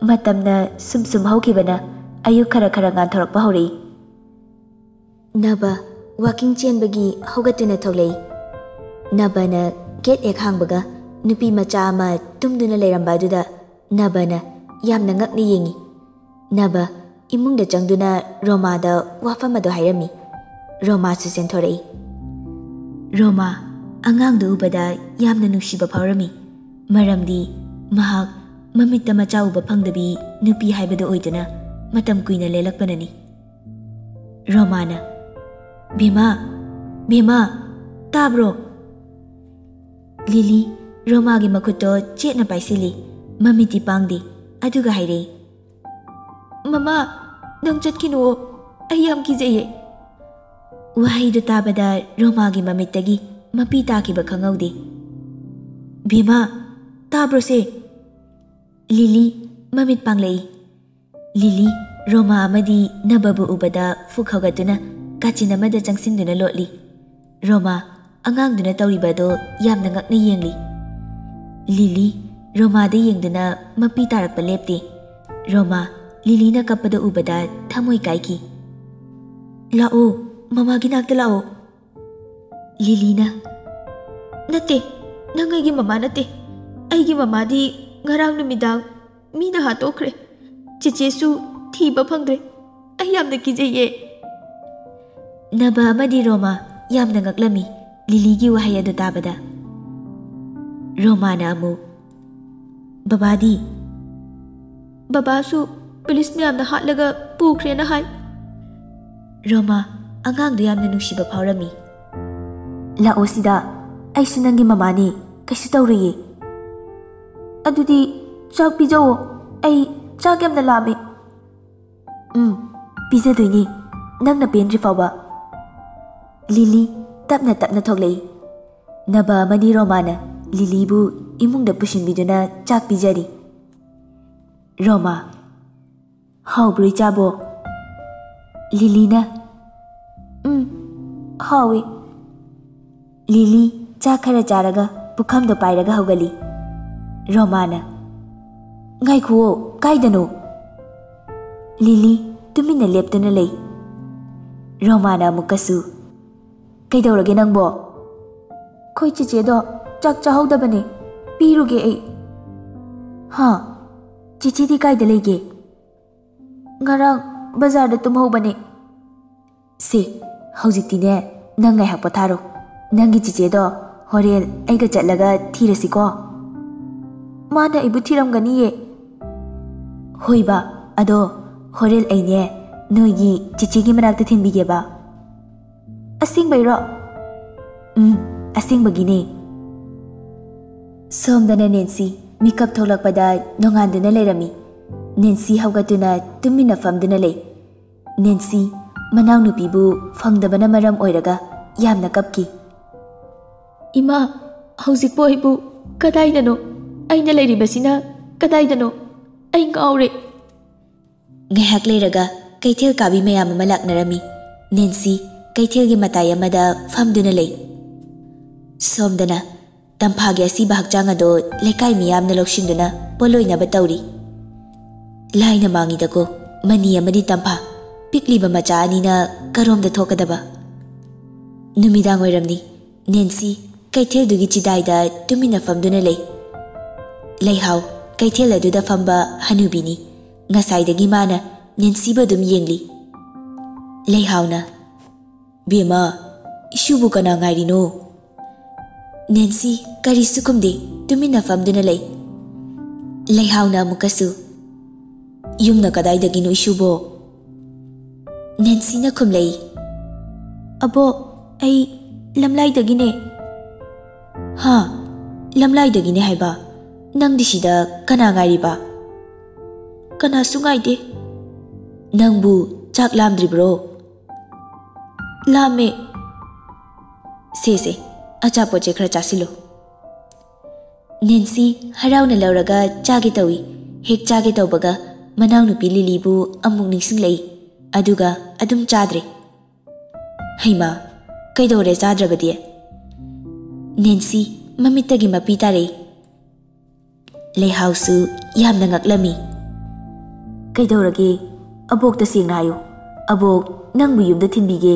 ꯃꯇꯝꯅ ꯁꯨꯝ ꯁꯨꯝ ꯍꯧꯈꯤꯕꯅ ꯑꯌꯨꯛ ꯈꯔ ꯈꯔ ꯉꯥꯟꯊꯣꯔꯛꯄ ꯍꯧꯔꯛꯏ꯫ ꯅꯕ ꯋꯥꯀꯤꯡ ꯆꯦꯟꯕꯒꯤ ꯍꯧꯒꯠꯇꯨꯅ ꯊꯣꯛꯂꯛꯏ꯫ ꯅꯕꯅ ꯒꯦꯠ ꯍꯦꯛ ꯍꯥꯡꯕꯒ ꯅꯨꯄꯤ ꯃꯆꯥ ꯑꯃ ꯇꯨꯝꯗꯨꯅ ꯂꯩꯔꯝꯕ ꯑꯗꯨꯗ ꯅꯕꯅ ꯌꯥꯝꯅ ꯉꯛꯅ ꯌꯦꯡꯉꯤ꯫ ꯅꯕ ꯏꯃꯨꯡꯗ ꯆꯪꯗꯨꯅ ꯔꯣꯃꯥꯗ ꯋꯥꯐꯝ ꯑꯗꯨ ꯍꯥꯏꯔꯝꯃꯤ꯫ ꯔꯣꯃꯥꯁꯨ ꯆꯦꯟꯊꯣꯔꯛꯏ꯫ ꯔꯣꯃꯥ ꯑꯉꯥꯡꯗꯨ ꯎꯕꯗ ꯌꯥꯝꯅ ꯅꯨꯡꯁꯤꯕ ꯐꯥꯎꯔꯝꯃꯤ, ꯃꯔꯝꯗꯤ ꯃꯍꯥꯛ ꯃꯃꯤꯠꯇ ꯃꯆꯥ ꯎꯕ ꯐꯪꯗꯕꯤ ꯅꯨꯄꯤ ꯍꯥꯏꯕꯗꯨ ꯑꯣꯏꯗꯨꯅ ꯃꯇꯝ ꯀꯨꯏꯅ ꯂꯦꯜꯂꯛꯄꯅꯅꯤ꯫ ꯔꯣꯃꯥꯅ, "ꯕꯦꯃꯥ, ꯕꯦꯃꯥ, ꯇꯥꯕ꯭ꯔꯣ?" ꯂꯤꯂꯤ ꯔꯣꯃꯥꯒꯤ ꯃꯈꯨꯠꯇꯣ ꯆꯦꯠꯅ ꯄꯥꯏꯁꯤꯜꯂꯤ, ꯃꯃꯤꯠꯇꯤ ꯄꯥꯡꯗꯦ, ꯑꯗꯨꯒ ꯍꯥꯏꯔꯛꯏ, "ꯃꯃꯥ, ꯅꯪ ꯆꯠꯈꯤꯅꯨꯑꯣ, ꯑꯩ ꯌꯥꯝ ꯀꯤꯖꯩꯌꯦ꯫" ꯋꯥꯍꯩꯗꯨ ꯇꯥꯕꯗ ꯔꯣꯃꯥꯒꯤ ꯃꯃꯤꯠꯇꯒꯤ ꯃꯄꯤ ꯇꯥꯈꯤꯕ ꯈꯪꯍꯧꯗꯦ꯫ "ꯕꯦꯃꯥ, ꯇꯥꯕ꯭ꯔꯣꯁꯦ?" ꯂꯤꯂꯤ ꯃꯃꯤꯠ ꯄꯥꯡꯂꯛꯏ꯫ ꯂꯤꯂꯤ ꯔꯣꯃꯥ ꯑꯃꯗꯤ ꯅꯕꯕꯨ ꯎꯕꯗ ꯐꯨꯛ ꯍꯧꯒꯠꯇꯨꯅ ꯀꯥꯆꯤꯟ ꯑꯃꯗ ꯆꯪꯁꯤꯟꯗꯨꯅ ꯂꯣꯠꯂꯤ꯫ ꯔꯣꯃꯥ ꯑꯉꯥꯡꯗꯨꯅ ꯇꯧꯔꯤꯕ ꯑꯗꯣ ꯌꯥꯝꯅ ꯉꯛꯅ ꯌꯦꯡꯂꯤ꯫ ꯂꯤꯂꯤ ꯔꯣꯃꯥꯗ ꯌꯦꯡꯗꯨꯅ ꯃꯄꯤ ꯇꯥꯔꯛꯄ ꯂꯦꯞꯇꯦ꯫ ꯔꯣꯃꯥ ꯂꯤꯂꯤꯅ ꯀꯞꯄꯗ ꯎꯕꯗ ꯊꯃꯣꯏ ꯀꯥꯏꯈꯤ꯫ "ꯂꯥꯛꯑꯣ, ꯃꯃꯥꯒꯤ ꯅꯥꯛꯇ ꯂꯥꯛꯑꯣ꯫" ꯂꯤꯂꯤꯅ, "ꯅꯠꯇꯦ, "ꯅꯪ ꯑꯩꯒꯤ ꯃꯃꯥ ꯅꯠꯇꯦ꯫ ꯑꯩꯒꯤ ꯃꯃꯥꯗꯤ ꯉꯔꯥꯡ ꯅꯨꯃꯤꯗꯥꯡ ꯃꯤꯅ ꯍꯥꯠꯇꯣꯛꯈ꯭ꯔꯦ꯫ ꯆꯦꯆꯦꯁꯨ ꯊꯤꯕ ꯐꯪꯗ꯭ꯔꯦ꯫ ꯑꯩ ꯌꯥꯝꯅ ꯀꯤꯖꯩꯌꯦ꯫" ꯅꯕ ꯑꯃꯗꯤ ꯔꯣꯃꯥ ꯌꯥꯝꯅ ꯉꯛꯂꯝꯃꯤ ꯂꯤꯂꯤꯒꯤ ꯋꯥꯍꯩ ꯑꯗꯨ ꯇꯥꯕꯗ꯫ ꯔꯣꯃꯥꯅ ꯑꯃꯨꯛ, "ꯕꯕꯥꯗꯤ?" "ꯕꯕꯥꯁꯨ ꯄꯨꯂꯤꯁ ꯃꯌꯥꯝꯅ ꯍꯥꯠꯂꯒ ꯄꯨꯈ꯭ꯔꯦꯅ ꯍꯥꯏ꯫" ꯔꯣꯃꯥ, ꯑꯉꯥꯡꯗꯨ ꯌꯥꯝꯅ ꯅꯨꯡꯁꯤꯕ ꯐꯥꯎꯔꯝꯃꯤ꯫ "ꯂꯥꯛꯑꯣ ꯁꯤꯗ, ꯑꯩꯁꯨ ꯅꯪꯒꯤ ꯃꯃꯥꯅꯤ, ꯀꯩꯁꯨ ꯇꯧꯔꯣꯏꯌꯦ꯫" "ꯑꯗꯨꯗꯤ ꯆꯥꯛ ꯄꯤꯖꯧꯑꯣ, ꯑꯩ ꯆꯥꯛ ꯌꯥꯝꯅ ꯂꯥꯝꯃꯦ꯫" "ꯎꯝ, ꯄꯤꯖꯗꯣꯏꯅꯤ, ꯅꯪꯅ ꯄꯦꯟꯗ꯭ꯔꯤ ꯐꯥꯎꯕ꯫" ꯂꯤꯂꯤ ꯇꯞꯅ ꯇꯞꯅ ꯊꯣꯛꯂꯛꯏ꯫ ꯅꯕ ꯑꯃꯗꯤ ꯔꯣꯃꯥꯅ ꯂꯤꯂꯤꯕꯨ ꯏꯃꯨꯡꯗ ꯄꯨꯁꯤꯟꯕꯤꯗꯨꯅ ꯆꯥꯛ ꯄꯤꯖꯔꯤ꯫ ꯔꯣꯃꯥ, "ꯍꯥꯎꯕ꯭ꯔꯣ ꯏꯆꯥꯕꯣ?" ꯂꯤꯂꯤꯅ, "ꯎꯝ, ꯍꯥꯎꯏ꯫" ꯂꯤꯂꯤ ꯆꯥꯛ ꯈꯔ ꯆꯥꯔꯒ ꯄꯨꯈꯝꯗꯣ ꯄꯥꯏꯔꯒ ꯍꯧꯒꯠꯂꯤ꯫ ꯔꯣꯃꯥꯅ, "ꯉꯥꯏꯈꯨꯑꯣ, ꯀꯥꯏꯗꯅꯣ?" ꯂꯤꯂꯤ ꯇꯨꯃꯤꯟꯅ ꯂꯦꯞꯇꯨꯅ ꯂꯩ꯫ ꯔꯣꯃꯥꯅ ꯑꯃꯨꯛꯀꯁꯨ, "ꯀꯩꯗꯧꯔꯒꯦ ꯅꯪꯕꯣ?" "ꯑꯩꯈꯣꯏ ꯆꯦꯆꯦꯗꯣ ꯆꯥꯛ ꯆꯥꯍꯧꯗꯕꯅꯦ, ꯄꯤꯔꯨꯒꯦ ꯑꯩ꯫" "ꯍꯥ? ꯆꯦꯆꯦꯗꯤ ꯀꯥꯏꯗ ꯂꯩꯒꯦ?" "ꯉꯔꯥꯡ ꯕꯖꯥꯔꯗ ꯇꯨꯝꯍꯧꯕꯅꯦ꯫" "ꯁꯦ, ꯍꯧꯖꯤꯛꯇꯤꯅꯦ, ꯅꯪ ꯉꯥꯏꯍꯥꯛ ꯄꯣꯊꯥꯔꯣ꯫ ꯅꯪꯒꯤ ꯆꯦꯆꯦꯗꯣ ꯍꯣꯔꯦꯟ ꯑꯩꯒ ꯆꯠꯂꯒ ꯊꯤꯔꯁꯤꯀꯣ꯫" "ꯃꯥꯅ ꯑꯩꯕꯨ ꯊꯤꯔꯝꯒꯅꯤꯌꯦ꯫" "ꯍꯣꯏꯕ, ꯑꯗꯣ ꯍꯣꯔꯦꯟ ꯑꯩꯅꯦ ꯅꯣꯏꯒꯤ ꯆꯦꯆꯦꯒꯤ ꯃꯅꯥꯛꯇ ꯊꯤꯟꯕꯤꯒꯦꯕ꯫" "ꯑꯁꯦꯡꯕꯩꯔꯣ?" "ꯎꯝ, ꯑꯁꯦꯡꯕꯒꯤꯅꯦ꯫" ꯁꯣꯝꯗꯅ ꯅꯦꯟꯁꯤ ꯃꯤꯀꯞ ꯊꯣꯛꯂꯛꯄꯗ ꯅꯣꯡꯉꯥꯟꯗꯨꯅ ꯂꯩꯔꯝꯃꯤ꯫ ꯅꯦꯟꯁꯤ ꯍꯧꯒꯠꯇꯨꯅ ꯇꯨꯃꯤꯟꯅ ꯐꯝꯗꯨꯅ ꯂꯩ꯫ ꯅꯦꯟꯁꯤ ꯃꯅꯥꯎꯅꯨꯄꯤꯕꯨ ꯐꯪꯗꯕꯅ ꯃꯔꯝ ꯑꯣꯏꯔꯒ ꯌꯥꯝꯅ ꯀꯞꯈꯤ꯫ "ꯏꯃꯥ, ꯍꯧꯖꯤꯛꯄꯨ ꯑꯩꯕꯨ ꯀꯗꯥꯏꯗꯅꯣ? ꯑꯩꯅ ꯂꯩꯔꯤꯕꯁꯤꯅ ꯀꯗꯥꯏꯗꯅꯣ? ꯑꯩ ꯉꯥꯎꯔꯦ꯫" ꯉꯥꯏꯍꯥꯛ ꯂꯩꯔꯒ ꯀꯩꯊꯦꯜ ꯀꯥꯕꯤ ꯃꯌꯥꯝ ꯑꯃ ꯂꯥꯛꯅꯔꯝꯃꯤ꯫ ꯅꯦꯟꯁꯤ ꯀꯩꯊꯦꯜꯒꯤ ꯃꯇꯥꯏ ꯑꯃꯗ ꯐꯝꯗꯨꯅ ꯂꯩ꯫ ꯁꯣꯝꯗꯅ ꯇꯝꯐꯥꯒꯤ ꯑꯁꯤꯕ ꯍꯛꯆꯥꯡ ꯑꯗꯣ ꯂꯩꯀꯥꯏ ꯃꯤꯌꯥꯝꯅ ꯂꯧꯁꯤꯟꯗꯨꯅ ꯄꯣꯠꯂꯣꯏꯅꯕ ꯇꯧꯔꯤ꯫ ꯂꯥꯏꯅ ꯃꯥꯡꯉꯤꯗꯀꯣ, ꯃꯅꯤ ꯑꯃꯗꯤ ꯇꯝꯐꯥ, ꯄꯤꯛꯂꯤꯕ ꯃꯆꯥ ꯑꯅꯤꯅ ꯀꯔꯣꯝꯗ ꯊꯣꯛꯀꯗꯕ? ꯅꯨꯃꯤꯗꯥꯡ ꯑꯣꯏꯔꯝꯅꯤ꯫ ꯅꯦꯟꯁꯤ ꯀꯩꯊꯦꯜꯗꯨꯒꯤ ꯆꯤꯗꯥꯏꯗ ꯇꯨꯃꯤꯟꯅ ꯐꯝꯗꯨꯅ ꯂꯩ꯫ ꯂꯩꯍꯥꯎ ꯀꯩꯊꯦꯜ ꯑꯗꯨꯗ ꯐꯝꯕ ꯍꯅꯨꯕꯤꯅꯤ꯫ ꯉꯁꯥꯏꯗꯒꯤ ꯃꯥꯅ ꯅꯦꯟꯁꯤꯕꯨ ꯑꯗꯨꯝ ꯌꯦꯡꯂꯤ꯫ ꯂꯩꯍꯥꯎꯅ, "ꯕꯦꯝꯃ, ꯏꯁꯨꯕꯨ ꯀꯅꯥ ꯉꯥꯏꯔꯤꯅꯣ?" ꯅꯦꯟꯁꯤ ꯀꯔꯤꯁꯨ ꯈꯨꯝꯗꯦ, ꯇꯨꯃꯤꯟꯅ ꯐꯝꯗꯨꯅ ꯂꯩ꯫ ꯂꯩꯍꯥꯎꯅ ꯑꯃꯨꯛꯀꯁꯨ, "ꯌꯨꯝꯅ ꯀꯗꯥꯏꯗꯒꯤꯅꯣ ꯏꯁꯨꯕꯣ?" ꯅꯦꯟꯁꯤꯅ ꯈꯨꯝꯂꯛꯏ, "ꯑꯕꯣꯛ, ꯑꯩ ꯂꯝꯂꯥꯏꯗꯒꯤꯅꯦ꯫" "ꯍꯥ? ꯂꯝꯂꯥꯏꯗꯒꯤꯅꯦ ꯍꯥꯏꯕ? ꯅꯪꯗꯤ ꯁꯤꯗ ꯀꯅꯥ ꯉꯥꯏꯔꯤꯕ?" "ꯀꯅꯥꯁꯨ ꯉꯥꯏꯗꯦ꯫" "ꯅꯪꯕꯨ ꯆꯥꯛ ꯂꯥꯝꯗ꯭ꯔꯤꯕ꯭ꯔꯣ?" "ꯂꯥꯝꯃꯦ꯫" "ꯁꯦ ꯁꯦ, ꯑꯆꯥꯄꯣꯠꯁꯦ ꯈꯔ ꯆꯥꯁꯤꯜꯂꯨ꯫" ꯅꯦꯟꯁꯤ ꯍꯔꯥꯎꯅ ꯂꯧꯔꯒ ꯆꯥꯒꯦ ꯇꯧꯏ꯫ ꯍꯦꯛ ꯆꯥꯒꯦ ꯇꯧꯕꯒ ꯃꯅꯥꯎꯅꯨꯄꯤ ꯂꯤꯂꯤꯕꯨ ꯑꯃꯨꯛ ꯅꯤꯡꯁꯤꯡꯂꯛꯏ꯫ ꯑꯗꯨꯒ ꯑꯗꯨꯝ ꯆꯥꯗ꯭ꯔꯦ꯫ "ꯍꯩꯃꯥ, ꯀꯩꯗꯧꯔꯦ ꯆꯥꯗ꯭ꯔꯕꯗꯤ?" ꯅꯦꯟꯁꯤ ꯃꯃꯤꯠꯇꯒꯤ ꯃꯄꯤ ꯇꯥꯔꯛꯏ꯫ ꯂꯩꯍꯥꯎꯁꯨ ꯌꯥꯝꯅ ꯉꯛꯂꯝꯃꯤ꯫ "ꯀꯩꯗꯧꯔꯒꯦ? ꯑꯕꯣꯛꯇ ꯁꯦꯡꯅ ꯍꯥꯏꯌꯨ꯫ ꯑꯕꯣꯛ ꯅꯪꯕꯨ ꯌꯨꯝꯗ ꯊꯤꯟꯕꯤꯒꯦ꯫"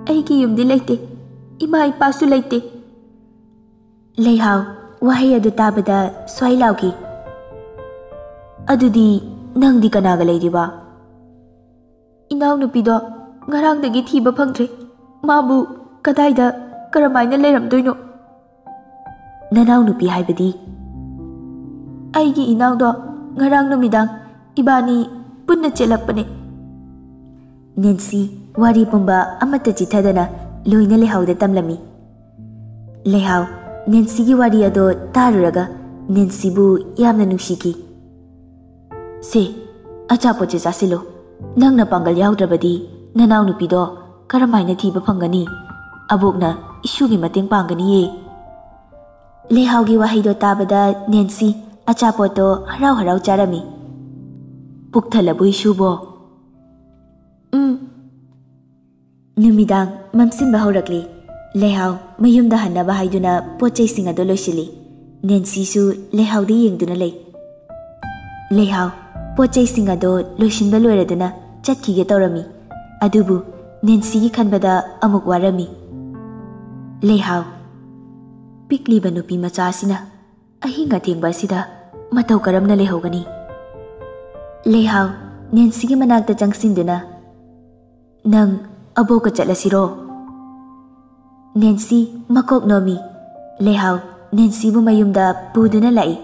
"ꯑꯩꯒꯤ ꯌꯨꯝꯗꯤ ꯂꯩꯇꯦ, ꯏꯃꯥ ꯏꯄꯥꯁꯨ ꯂꯩꯇꯦ꯫" ꯂꯩꯍꯥꯎ ꯋꯥꯍꯩ ꯑꯗꯨ ꯇꯥꯕꯗ ꯁ꯭ꯋꯥꯏ ꯂꯥꯎꯈꯤ꯫ "ꯑꯗꯨꯗꯤ ꯅꯪꯗꯤ ꯀꯅꯥꯒ ꯂꯩꯔꯤꯕ?" "ꯏꯅꯥꯎꯅꯨꯄꯤꯗꯣ ꯉꯔꯥꯡꯗꯒꯤ ꯊꯤꯕ ꯐꯪꯗ꯭ꯔꯦ꯫ ꯃꯥꯕꯨ ꯀꯗꯥꯏꯗ, ꯀꯔꯝꯍꯥꯏꯅ ꯂꯩꯔꯝꯗꯣꯏꯅꯣ?" "ꯅꯅꯥꯎꯅꯨꯄꯤ ꯍꯥꯏꯕꯗꯤ?" "ꯑꯩꯒꯤ ꯏꯅꯥꯎꯗꯣ ꯉꯔꯥꯡ ꯅꯨꯃꯤꯗꯥꯡ ꯏꯕꯥꯅꯤ ꯄꯨꯟꯅ ꯆꯦꯜꯂꯛꯄꯅꯦ꯫" ꯅꯦꯟꯁꯤ ꯋꯥꯔꯤ ꯄꯨꯝꯕ ꯑꯃꯠꯇ ꯆꯤꯊꯗꯅ ꯂꯣꯏꯅ ꯂꯩꯍꯥꯎꯗ ꯇꯝꯂꯝꯃꯤ꯫ ꯂꯩꯍꯥꯎ ꯅꯦꯟꯁꯤꯒꯤ ꯋꯥꯔꯤ ꯑꯗꯣ ꯇꯥꯔꯨꯔꯒ ꯅꯦꯟꯁꯤꯕꯨ ꯌꯥꯝꯅ ꯅꯨꯡꯁꯤꯈꯤ꯫ "ꯁꯦ, ꯑꯆꯥꯄꯣꯠꯁꯦ ꯆꯥꯁꯤꯜꯂꯨ꯫ ꯅꯪꯅ ꯄꯥꯡꯒꯜ ꯌꯥꯎꯗ꯭ꯔꯕꯗꯤ ꯅꯅꯥꯎꯅꯨꯄꯤꯗꯣ ꯀꯔꯝꯍꯥꯏꯅ ꯊꯤꯕ ꯐꯪꯒꯅꯤ? ꯑꯕꯣꯛꯅ ꯏꯁꯨꯒꯤ ꯃꯇꯦꯡ ꯄꯥꯡꯒꯅꯤꯌꯦ꯫" ꯂꯩꯍꯥꯎꯒꯤ ꯋꯥꯍꯩꯗꯣ ꯇꯥꯕꯗ ꯅꯦꯟꯁꯤ ꯑꯆꯥꯄꯣꯠꯇꯣ ꯍꯔꯥꯎ ꯍꯔꯥꯎ ꯆꯥꯔꯝꯃꯤ꯫ "ꯄꯨꯛ ꯊꯜꯂꯕꯣ ꯏꯁꯨꯕꯣ?" "ꯎꯝ꯫" ꯅꯨꯃꯤꯗꯥꯡ ꯃꯝꯁꯤꯟꯕ ꯍꯧꯔꯛꯂꯤ꯫ ꯂꯩꯍꯥꯎ ꯃꯌꯨꯝꯗ ꯍꯟꯅꯕ ꯍꯥꯏꯗꯨꯅ ꯄꯣꯠ ꯆꯩꯁꯤꯡ ꯑꯗꯨ ꯂꯣꯏꯁꯤꯜꯂꯤ꯫ ꯅꯦꯟꯁꯤꯁꯨ ꯂꯩꯍꯥꯎꯗ ꯌꯦꯡꯗꯨꯅ ꯂꯩ꯫ ꯂꯩꯍꯥꯎ ꯄꯣꯠ ꯆꯩꯁꯤꯡ ꯑꯗꯨ ꯂꯣꯏꯁꯤꯟꯕ ꯂꯣꯏꯔꯗꯨꯅ ꯆꯠꯈꯤꯒꯦ ꯇꯧꯔꯝꯃꯤ꯫ ꯑꯗꯨꯕꯨ ꯅꯦꯟꯁꯤꯒꯤ ꯈꯟꯕꯗ ꯑꯃꯨꯛ ꯋꯥꯔꯝꯃꯤ꯫ ꯂꯩꯍꯥꯎ ꯄꯤꯛꯂꯤꯕ ꯅꯨꯄꯤ ꯃꯆꯥ ꯑꯁꯤꯅ ꯑꯍꯤꯡ ꯑꯊꯦꯡꯕ ꯑꯁꯤꯗ ꯃꯇꯧ ꯀꯔꯝꯅ ꯂꯩꯍꯧꯒꯅꯤ? ꯂꯩꯍꯥꯎ ꯅꯦꯟꯁꯤꯒꯤ ꯃꯅꯥꯛꯇ ꯆꯪꯁꯤꯟꯗꯨꯅ, "ꯅꯪ ꯑꯕꯣꯛꯀ ꯆꯠꯂꯁꯤꯔꯣ?" ꯅꯦꯟꯁꯤ ꯃꯀꯣꯛ ꯅꯣꯝꯃꯤ꯫ ꯂꯩꯍꯥꯎ ꯅꯦꯟꯁꯤꯕꯨ ꯃꯌꯨꯝꯗ ꯄꯨꯗꯨꯅ ꯂꯥꯛꯏ꯫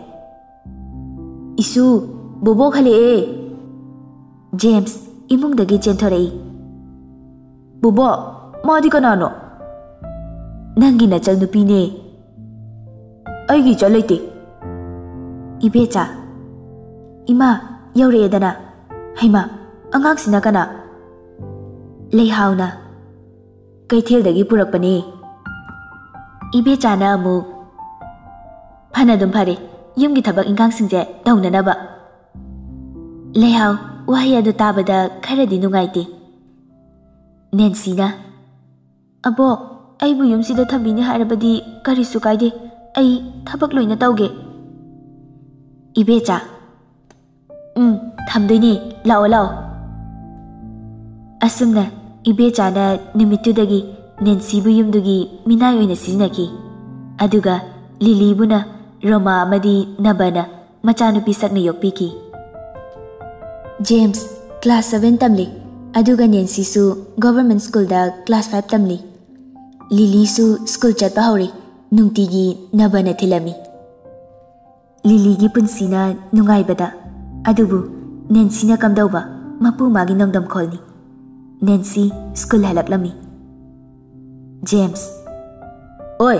"ꯏꯁꯨ, ꯕꯣꯕꯣꯛ ꯍꯜꯂꯛꯑꯦ!" ꯖꯦꯝꯁ ꯏꯃꯨꯡꯗꯒꯤ ꯆꯦꯟꯊꯣꯔꯛꯏ꯫ "ꯕꯣꯕꯣꯛ, ꯃꯥꯗꯤ ꯀꯅꯥꯅꯣ?" "ꯅꯪꯒꯤ ꯅꯆꯟꯅꯨꯄꯤꯅꯦ꯫" "ꯑꯩꯒꯤ ꯏꯆꯟ ꯂꯩꯇꯦ꯫" "ꯏꯕꯦꯆꯥ꯫" "ꯏꯃꯥ, ꯌꯧꯔꯛꯑꯦꯗꯅ꯫ ꯍꯩꯃꯥ, ꯑꯉꯥꯡꯁꯤꯅ ꯀꯅꯥ?" ꯂꯩꯍꯥꯎꯅ, "ꯀꯩꯊꯦꯜꯗꯒꯤ ꯄꯨꯔꯛꯄꯅꯦ꯫" ꯏꯕꯦꯆꯥꯅ ꯑꯃꯨꯛ, "ꯐꯅ ꯑꯗꯨꯝ ꯐꯔꯦ, ꯌꯨꯝꯒꯤ ꯊꯕꯛ ꯏꯟꯈꯥꯡꯁꯤꯡꯁꯦ ꯇꯧꯅꯅꯕ꯫" ꯂꯩꯍꯥꯎ ꯋꯥꯍꯩ ꯑꯗꯨ ꯇꯥꯕꯗ ꯈꯔꯗꯤ ꯅꯨꯡꯉꯥꯏꯇꯦ꯫ ꯅꯦꯟꯁꯤꯅ, "ꯑꯕꯣꯛ, ꯑꯩꯕꯨ ꯌꯨꯝꯁꯤꯗ ꯊꯝꯕꯤꯅꯤ ꯍꯥꯏꯔꯕꯗꯤ ꯀꯔꯤꯁꯨ ꯀꯥꯏꯗꯦ, ꯑꯩ ꯊꯕꯛ ꯂꯣꯏꯅ ꯇꯧꯒꯦ꯫" ꯏꯕꯦꯆꯥ, "ꯎꯝ, ꯊꯝꯗꯣꯏꯅꯦ, ꯂꯥꯛꯑꯣ, ꯂꯥꯛꯑꯣ꯫" ꯑꯁꯨꯝꯅ ꯏꯕꯦꯆꯥꯅ ꯅꯨꯃꯤꯠꯇꯨꯗꯒꯤ ꯅꯦꯟꯁꯤꯕꯨ ꯌꯨꯝꯗꯨꯒꯤ ꯃꯤꯅꯥꯏ ꯑꯣꯏꯅ ꯁꯤꯖꯤꯟꯅꯈꯤ꯫ ꯑꯗꯨꯒ ꯂꯤꯂꯤꯕꯨꯅ ꯔꯣꯃꯥ ꯑꯃꯗꯤ ꯅꯕꯅ ꯃꯆꯥꯅꯨꯄꯤ ꯁꯛꯅ ꯌꯣꯛꯄꯤꯈꯤ꯫ ꯖꯦꯝꯁ class seven ꯇꯝꯂꯤ, ꯑꯗꯨꯒ ꯅꯦꯟꯁꯤꯁꯨ government schoolꯗ class five ꯇꯝꯂꯤ꯫ ꯂꯤꯂꯤꯁꯨ school ꯆꯠꯄ ꯍꯧꯔꯦ, ꯅꯨꯡꯇꯤꯒꯤ ꯅꯕꯅ ꯊꯤꯜꯂꯝꯃꯤ꯫ ꯂꯤꯂꯤꯒꯤ ꯄꯨꯟꯁꯤꯅ ꯅꯨꯡꯉꯥꯏꯕꯗ, ꯑꯗꯨꯕꯨ ꯅꯦꯟꯁꯤꯅ ꯀꯝꯗꯧꯕ? ꯃꯄꯨ ꯃꯥꯒꯤ ꯅꯣꯡꯗꯝꯈꯣꯜꯅꯤ꯫ ꯅꯦꯟꯁꯤ school ꯍꯜꯂꯛꯂꯝꯃꯤ꯫ ꯖꯦꯝꯁ, "ꯑꯣꯏ,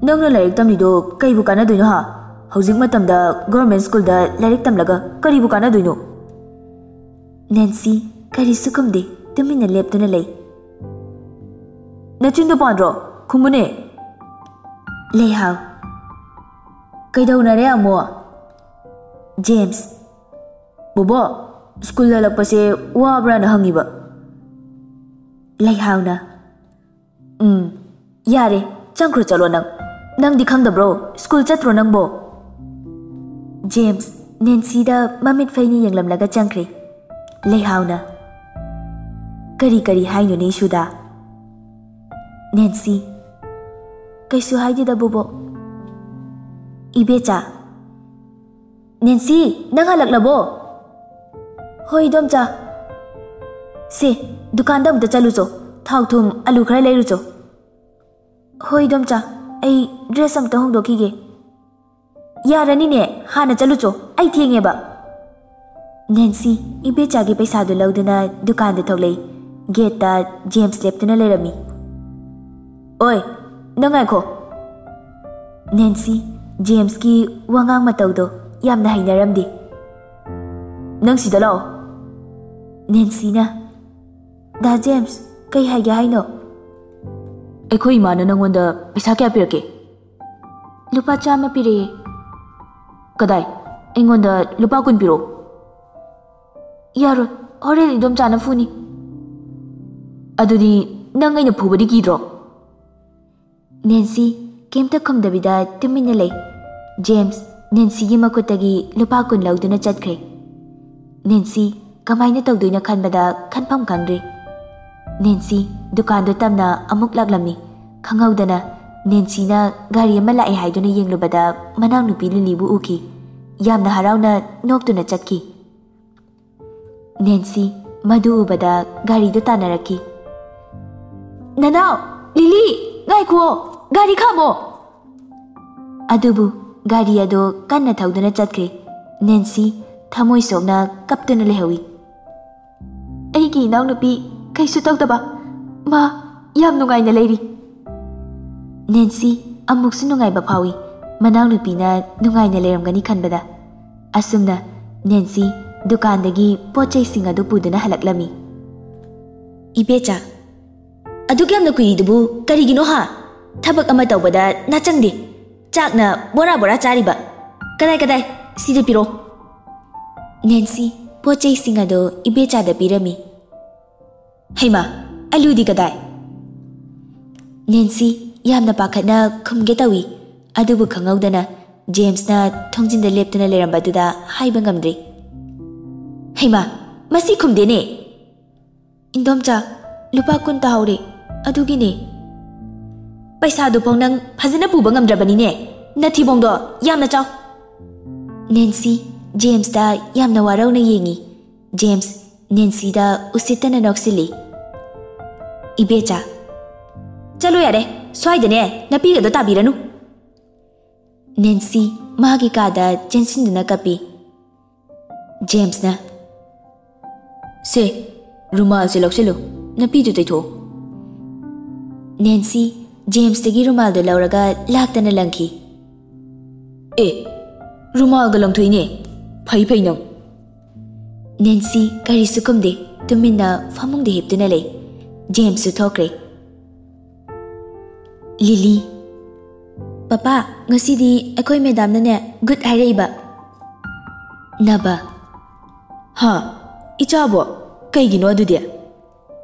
ꯅꯪꯅ ꯂꯥꯏꯔꯤꯛ ꯇꯝꯂꯤꯗꯣ ꯀꯩꯕꯨ ꯀꯥꯟꯅꯗꯣꯏꯅꯣ ꯍꯥ? ꯍꯧꯖꯤꯛ ꯃꯇꯝꯗ government schoolꯗ ꯂꯥꯏꯔꯤꯛ ꯇꯝꯂꯒ ꯀꯔꯤꯕꯨ ꯀꯥꯟꯅꯗꯣꯏꯅꯣ?" ꯅꯦꯟꯁꯤ ꯀꯔꯤꯁꯨ ꯈꯨꯝꯗꯦ, ꯇꯨꯃꯤꯟꯅ ꯂꯦꯞꯇꯨꯅ ꯂꯩ꯫ "ꯅꯆꯤꯟꯗꯣ ꯄꯥꯟꯗ꯭ꯔꯣ? ꯈꯨꯝꯃꯨꯅꯦ!" ꯂꯩꯍꯥꯎ, "ꯀꯩꯗꯧꯅꯔꯦ ꯑꯃꯨꯛ?" James, "ꯕꯣꯕꯣ, school ꯍꯜꯂꯛꯄꯁꯦ ꯋꯥꯕ꯭ꯔꯥꯅ ꯍꯪꯉꯤꯕ꯫" ꯂꯩꯍꯥꯎꯅ, "ꯎꯝ, ꯌꯥꯔꯦ, ꯆꯪꯈ꯭ꯔꯣ ꯆꯠꯂꯣ ꯅꯪ꯫ ꯅꯪꯗꯤ ꯈꯪꯗꯕ꯭ꯔꯣ? School ꯆꯠꯇ꯭ꯔꯣ ꯅꯪꯕꯣ?" ꯖꯦꯝꯁ ꯅꯦꯟꯁꯤꯗ ꯃꯃꯤꯠ ꯐꯩꯅ ꯌꯦꯡꯂꯝꯂꯒ ꯆꯪꯈ꯭ꯔꯦ꯫ ꯂꯩꯍꯥꯎꯅ, "ꯀꯔꯤ ꯀꯔꯤ ꯍꯥꯏꯅꯣꯅꯦ ꯏꯁꯨꯗ?" ꯅꯦꯟꯁꯤ, "ꯀꯩꯁꯨ ꯍꯥꯏꯗꯦꯗ, ꯕꯣꯕꯣꯛ꯫" "ꯏꯕꯦꯆꯥ꯫" "ꯅꯦꯟꯁꯤ, ꯅꯪ ꯍꯜꯂꯛꯂꯕꯣ?" "ꯍꯣꯏ, ꯏꯗꯣꯝꯆꯥ꯫" "ꯁꯦ, ꯗꯨꯀꯥꯟꯗ ꯑꯃꯨꯛꯇ ꯆꯠꯂꯨꯆꯣ꯫ ꯊꯥꯎ ꯊꯨꯝ, ꯑꯂꯨ ꯈꯔ ꯂꯩꯔꯨꯆꯣ꯫" "ꯍꯣꯏ, ꯏꯗꯣꯝꯆꯥ, ꯑꯩ ꯗ꯭ꯔꯦꯁ ꯑꯃꯨꯛꯇ ꯍꯣꯡꯗꯣꯛꯈꯤꯒꯦ꯫" "ꯌꯥꯔꯅꯤꯅꯦ, ꯍꯥꯟꯅ ꯆꯠꯂꯨꯆꯣ, ꯑꯩ ꯊꯦꯡꯉꯦꯕ꯫" ꯅꯦꯟꯁꯤ ꯏꯕꯦꯆꯥꯒꯤ ꯄꯩꯁꯥꯗꯨ ꯂꯧꯗꯨꯅ ꯗꯨꯀꯥꯟꯗ ꯊꯣꯛꯂꯛꯏ꯫ ꯒꯦꯠꯇ ꯖꯦꯝꯁ ꯂꯦꯞꯇꯨꯅ ꯂꯩꯔꯝꯃꯤ꯫ "ꯑꯣꯏ, ꯅꯪ ꯉꯥꯏꯈꯣ꯫" ꯅꯦꯟꯁꯤ ꯖꯦꯝꯁꯀꯤ ꯋꯥꯉꯥꯡ ꯃꯇꯧꯗꯣ ꯌꯥꯝꯅ ꯍꯩꯅꯔꯝꯗꯦ꯫ "ꯅꯪ ꯁꯤꯗ ꯂꯥꯛꯑꯣ꯫" ꯅꯦꯟꯁꯤꯅ, "ꯗꯥ ꯖꯦꯝꯁ, ꯀꯩ ꯍꯥꯏꯒꯦ ꯍꯥꯏꯅꯣ?" "ꯑꯩꯈꯣꯏ ꯏꯃꯥꯅ ꯅꯪꯉꯣꯟꯗ ꯄꯩꯁꯥ ꯀꯌꯥ ꯄꯤꯔꯛꯀꯦ?" "ꯂꯨꯄꯥ ꯆꯥꯝꯃ ꯄꯤꯔꯛꯑꯦ꯫" "ꯀꯗꯥꯏ? ꯑꯩꯉꯣꯟꯗ ꯂꯨꯄꯥ ꯀꯨꯟ ꯄꯤꯔꯛꯑꯣ꯫" "ꯌꯥꯔꯣꯏ, ꯍꯣꯔꯦꯟ ꯏꯗꯣꯝꯆꯥꯅ ꯐꯨꯅꯤ꯫" "ꯑꯗꯨꯗꯤ ꯅꯪ ꯑꯩꯅ ꯐꯨꯕꯗꯤ ꯀꯤꯗ꯭ꯔꯣ?" ꯅꯦꯟꯁꯤ ꯀꯩꯝꯇ ꯈꯨꯝꯗꯕꯤꯗ ꯇꯨꯃꯤꯟꯅ ꯂꯩ꯫ ꯖꯦꯝꯁ ꯅꯦꯟꯁꯤꯒꯤ ꯃꯈꯨꯠꯇꯒꯤ ꯂꯨꯄꯥ ꯀꯨꯟ ꯂꯧꯗꯨꯅ ꯆꯠꯈ꯭ꯔꯦ꯫ ꯅꯦꯟꯁꯤ ꯀꯃꯥꯏꯅ ꯇꯧꯗꯣꯏꯅꯣ ꯈꯟꯕꯗ ꯈꯟꯐꯝ ꯈꯪꯗ꯭ꯔꯦ꯫ ꯅꯦꯟꯁꯤ ꯗꯨꯀꯥꯟꯗꯣ ꯇꯝꯅ ꯑꯃꯨꯛ ꯂꯥꯛꯂꯝꯃꯤ꯫ ꯈꯪꯍꯧꯗꯅ ꯅꯦꯟꯁꯤꯅ ꯒꯥꯔꯤ ꯑꯃ ꯂꯥꯛꯑꯦ ꯍꯥꯏꯗꯨꯅ ꯌꯦꯡꯂꯨꯕꯗ ꯃꯅꯥꯎꯅꯨꯄꯤ ꯂꯤꯂꯤꯕꯨ ꯎꯈꯤ꯫ ꯌꯥꯝꯅ ꯍꯔꯥꯎꯅ ꯅꯣꯛꯇꯨꯅ ꯆꯠꯈꯤ꯫ ꯅꯦꯟꯁꯤ ꯃꯗꯨ ꯎꯕꯗ ꯒꯥꯔꯤꯗꯨ ꯇꯥꯟꯅꯔꯛꯈꯤ꯫ "ꯅꯅꯥꯎ, ꯂꯤꯂꯤ, ꯉꯥꯏꯈꯨꯑꯣ, ꯒꯥꯔꯤ ꯈꯥꯝꯃꯣ!" ꯑꯗꯨꯕꯨ ꯒꯥꯔꯤ ꯑꯗꯨ ꯀꯟꯅ ꯊꯧꯗꯨꯅ ꯆꯠꯈ꯭ꯔꯦ꯫ ꯅꯦꯟꯁꯤ ꯊꯃꯣꯏ ꯁꯣꯛꯅ ꯀꯞꯇꯨꯅ ꯂꯩꯍꯧꯏ꯫ "ꯑꯩꯒꯤ ꯏꯅꯥꯎꯅꯨꯄꯤ ꯀꯩꯁꯨ ꯇꯧꯗꯕ, ꯃꯥ ꯌꯥꯝ ꯅꯨꯡꯉꯥꯏꯅ ꯂꯩꯔꯤ꯫" ꯅꯦꯟꯁꯤ ꯑꯃꯨꯛꯁꯨ ꯅꯨꯡꯉꯥꯏꯕ ꯐꯥꯎꯏ, ꯃꯅꯥꯎꯅꯨꯄꯤꯅ ꯅꯨꯡꯉꯥꯏꯅ ꯂꯩꯔꯝꯒꯅꯤ ꯈꯟꯕꯗ꯫ ꯑꯁꯨꯝꯅ ꯅꯦꯟꯁꯤ ꯗꯨꯀꯥꯟꯗꯒꯤ ꯄꯣꯠ ꯆꯩꯁꯤꯡ ꯑꯗꯨ ꯄꯨꯗꯨꯅ ꯍꯜꯂꯛꯂꯝꯃꯤ꯫ "ꯏꯕꯦꯆꯥ, ꯑꯗꯨꯛ ꯌꯥꯝꯅ ꯀꯨꯏꯔꯤꯗꯨꯕꯨ ꯀꯔꯤꯒꯤꯅꯣ ꯍꯥ? ꯊꯕꯛ ꯑꯃ ꯇꯧꯕꯗ ꯅꯥꯆꯪꯗꯦ꯫ ꯆꯥꯛꯅ ꯕꯣꯔꯥ ꯕꯣꯔꯥ ꯆꯥꯔꯤꯕ꯫ ꯀꯗꯥꯏ ꯀꯗꯥꯏ? ꯁꯤꯗ ꯄꯤꯔꯣ꯫" ꯅꯦꯟꯁꯤ ꯄꯣꯠ ꯆꯩꯁꯤꯡ ꯑꯗꯨ ꯏꯕꯦꯆꯥꯗ ꯄꯤꯔꯝꯃꯤ꯫ "ꯍꯩꯃꯥ, ꯑꯂꯨꯗꯤ ꯀꯗꯥꯏ?" ꯅꯦꯟꯁꯤ ꯌꯥꯝꯅ ꯄꯥꯈꯠꯅ ꯈꯨꯝꯒꯦ ꯇꯧꯏ, ꯑꯗꯨꯕꯨ ꯈꯪꯍꯧꯗꯅ ꯖꯦꯝꯁꯅ ꯊꯣꯡꯖꯤꯟꯗ ꯂꯦꯞꯇꯨꯅ ꯂꯩꯔꯝꯕꯗꯨꯗ ꯍꯥꯏꯕ ꯉꯝꯗ꯭ꯔꯦ꯫ "ꯍꯩꯃꯥ, ꯃꯁꯤ ꯈꯨꯝꯗꯦꯅꯦ!" "ꯏꯟꯗꯣꯝꯆꯥ, ꯂꯨꯄꯥ ꯀꯨꯟ ꯇꯥꯍꯧꯔꯦ, ꯑꯗꯨꯒꯤꯅꯦ꯫" ꯄꯩꯁꯥꯗꯨꯐꯥꯎ ꯅꯪ ꯐꯖꯅ ꯄꯨꯕ ꯉꯝꯗ꯭ꯔꯕꯅꯤꯅꯦ꯫ ꯅꯊꯤꯕꯣꯡꯗꯣ ꯌꯥꯝꯅ ꯆꯥꯎ꯫ ꯅꯦꯟꯁꯤ ꯖꯦꯝꯁꯇ ꯌꯥꯝꯅ ꯋꯥꯔꯧꯅ ꯌꯦꯡꯉꯤ꯫ ꯖꯦꯝꯁ ꯅꯦꯟꯁꯤꯗ ꯎꯁꯤꯠꯇꯅ ꯅꯣꯛꯁꯤꯜꯂꯤ꯫ "ꯏꯕꯦꯆꯥ, ꯆꯠꯂꯣ ꯌꯥꯔꯦ, ꯁ꯭ꯋꯥꯏꯗꯅꯦ ꯅꯥꯄꯤꯒꯗꯣ ꯇꯥꯕꯤꯔꯅꯨ꯫" ꯅꯦꯟꯁꯤ ꯃꯥꯒꯤ ꯀꯥꯗ ꯆꯦꯟꯁꯤꯟꯗꯨꯅ ꯀꯞꯄꯤ꯫ ꯖꯦꯝꯁꯅ, "ꯁꯦ, ꯔꯨꯃꯥꯜꯁꯦ ꯂꯧꯁꯤꯜꯂꯨ, ꯅꯥꯄꯤꯗꯨ ꯇꯩꯊꯣꯛꯑꯣ꯫" ꯅꯦꯟꯁꯤ ꯖꯦꯝꯁꯇꯒꯤ ꯔꯨꯃꯥꯜꯗꯨ ꯂꯧꯔꯒ ꯂꯥꯛꯇꯅ ꯂꯪꯈꯤ꯫ "ꯑꯦ, ꯔꯨꯃꯥꯜꯒ ꯂꯪꯊꯣꯛꯏꯅꯦ, ꯐꯩ ꯐꯩ ꯅꯪ꯫" ꯅꯦꯟꯁꯤ ꯀꯔꯤꯁꯨ ꯈꯨꯝꯗꯦ, ꯇꯨꯃꯤꯟꯅ ꯐꯃꯨꯡꯗ ꯍꯤꯞꯇꯨꯅ ꯂꯩ꯫ ꯖꯦꯝꯁꯁꯨ ꯊꯣꯛꯈ꯭ꯔꯦ꯫ ꯂꯤꯂꯤ, "ꯄꯄꯥ, ꯉꯁꯤꯗꯤ ꯑꯩꯈꯣꯏ ꯃꯦꯗꯥꯝꯅꯅꯦ ꯒꯨꯗ ꯍꯥꯏꯔꯛꯏꯕ꯫" ꯅꯕ, "ꯍꯥ, ꯏꯆꯥꯕꯣ? ꯀꯩꯒꯤꯅꯣ ꯑꯗꯨꯗꯤ?"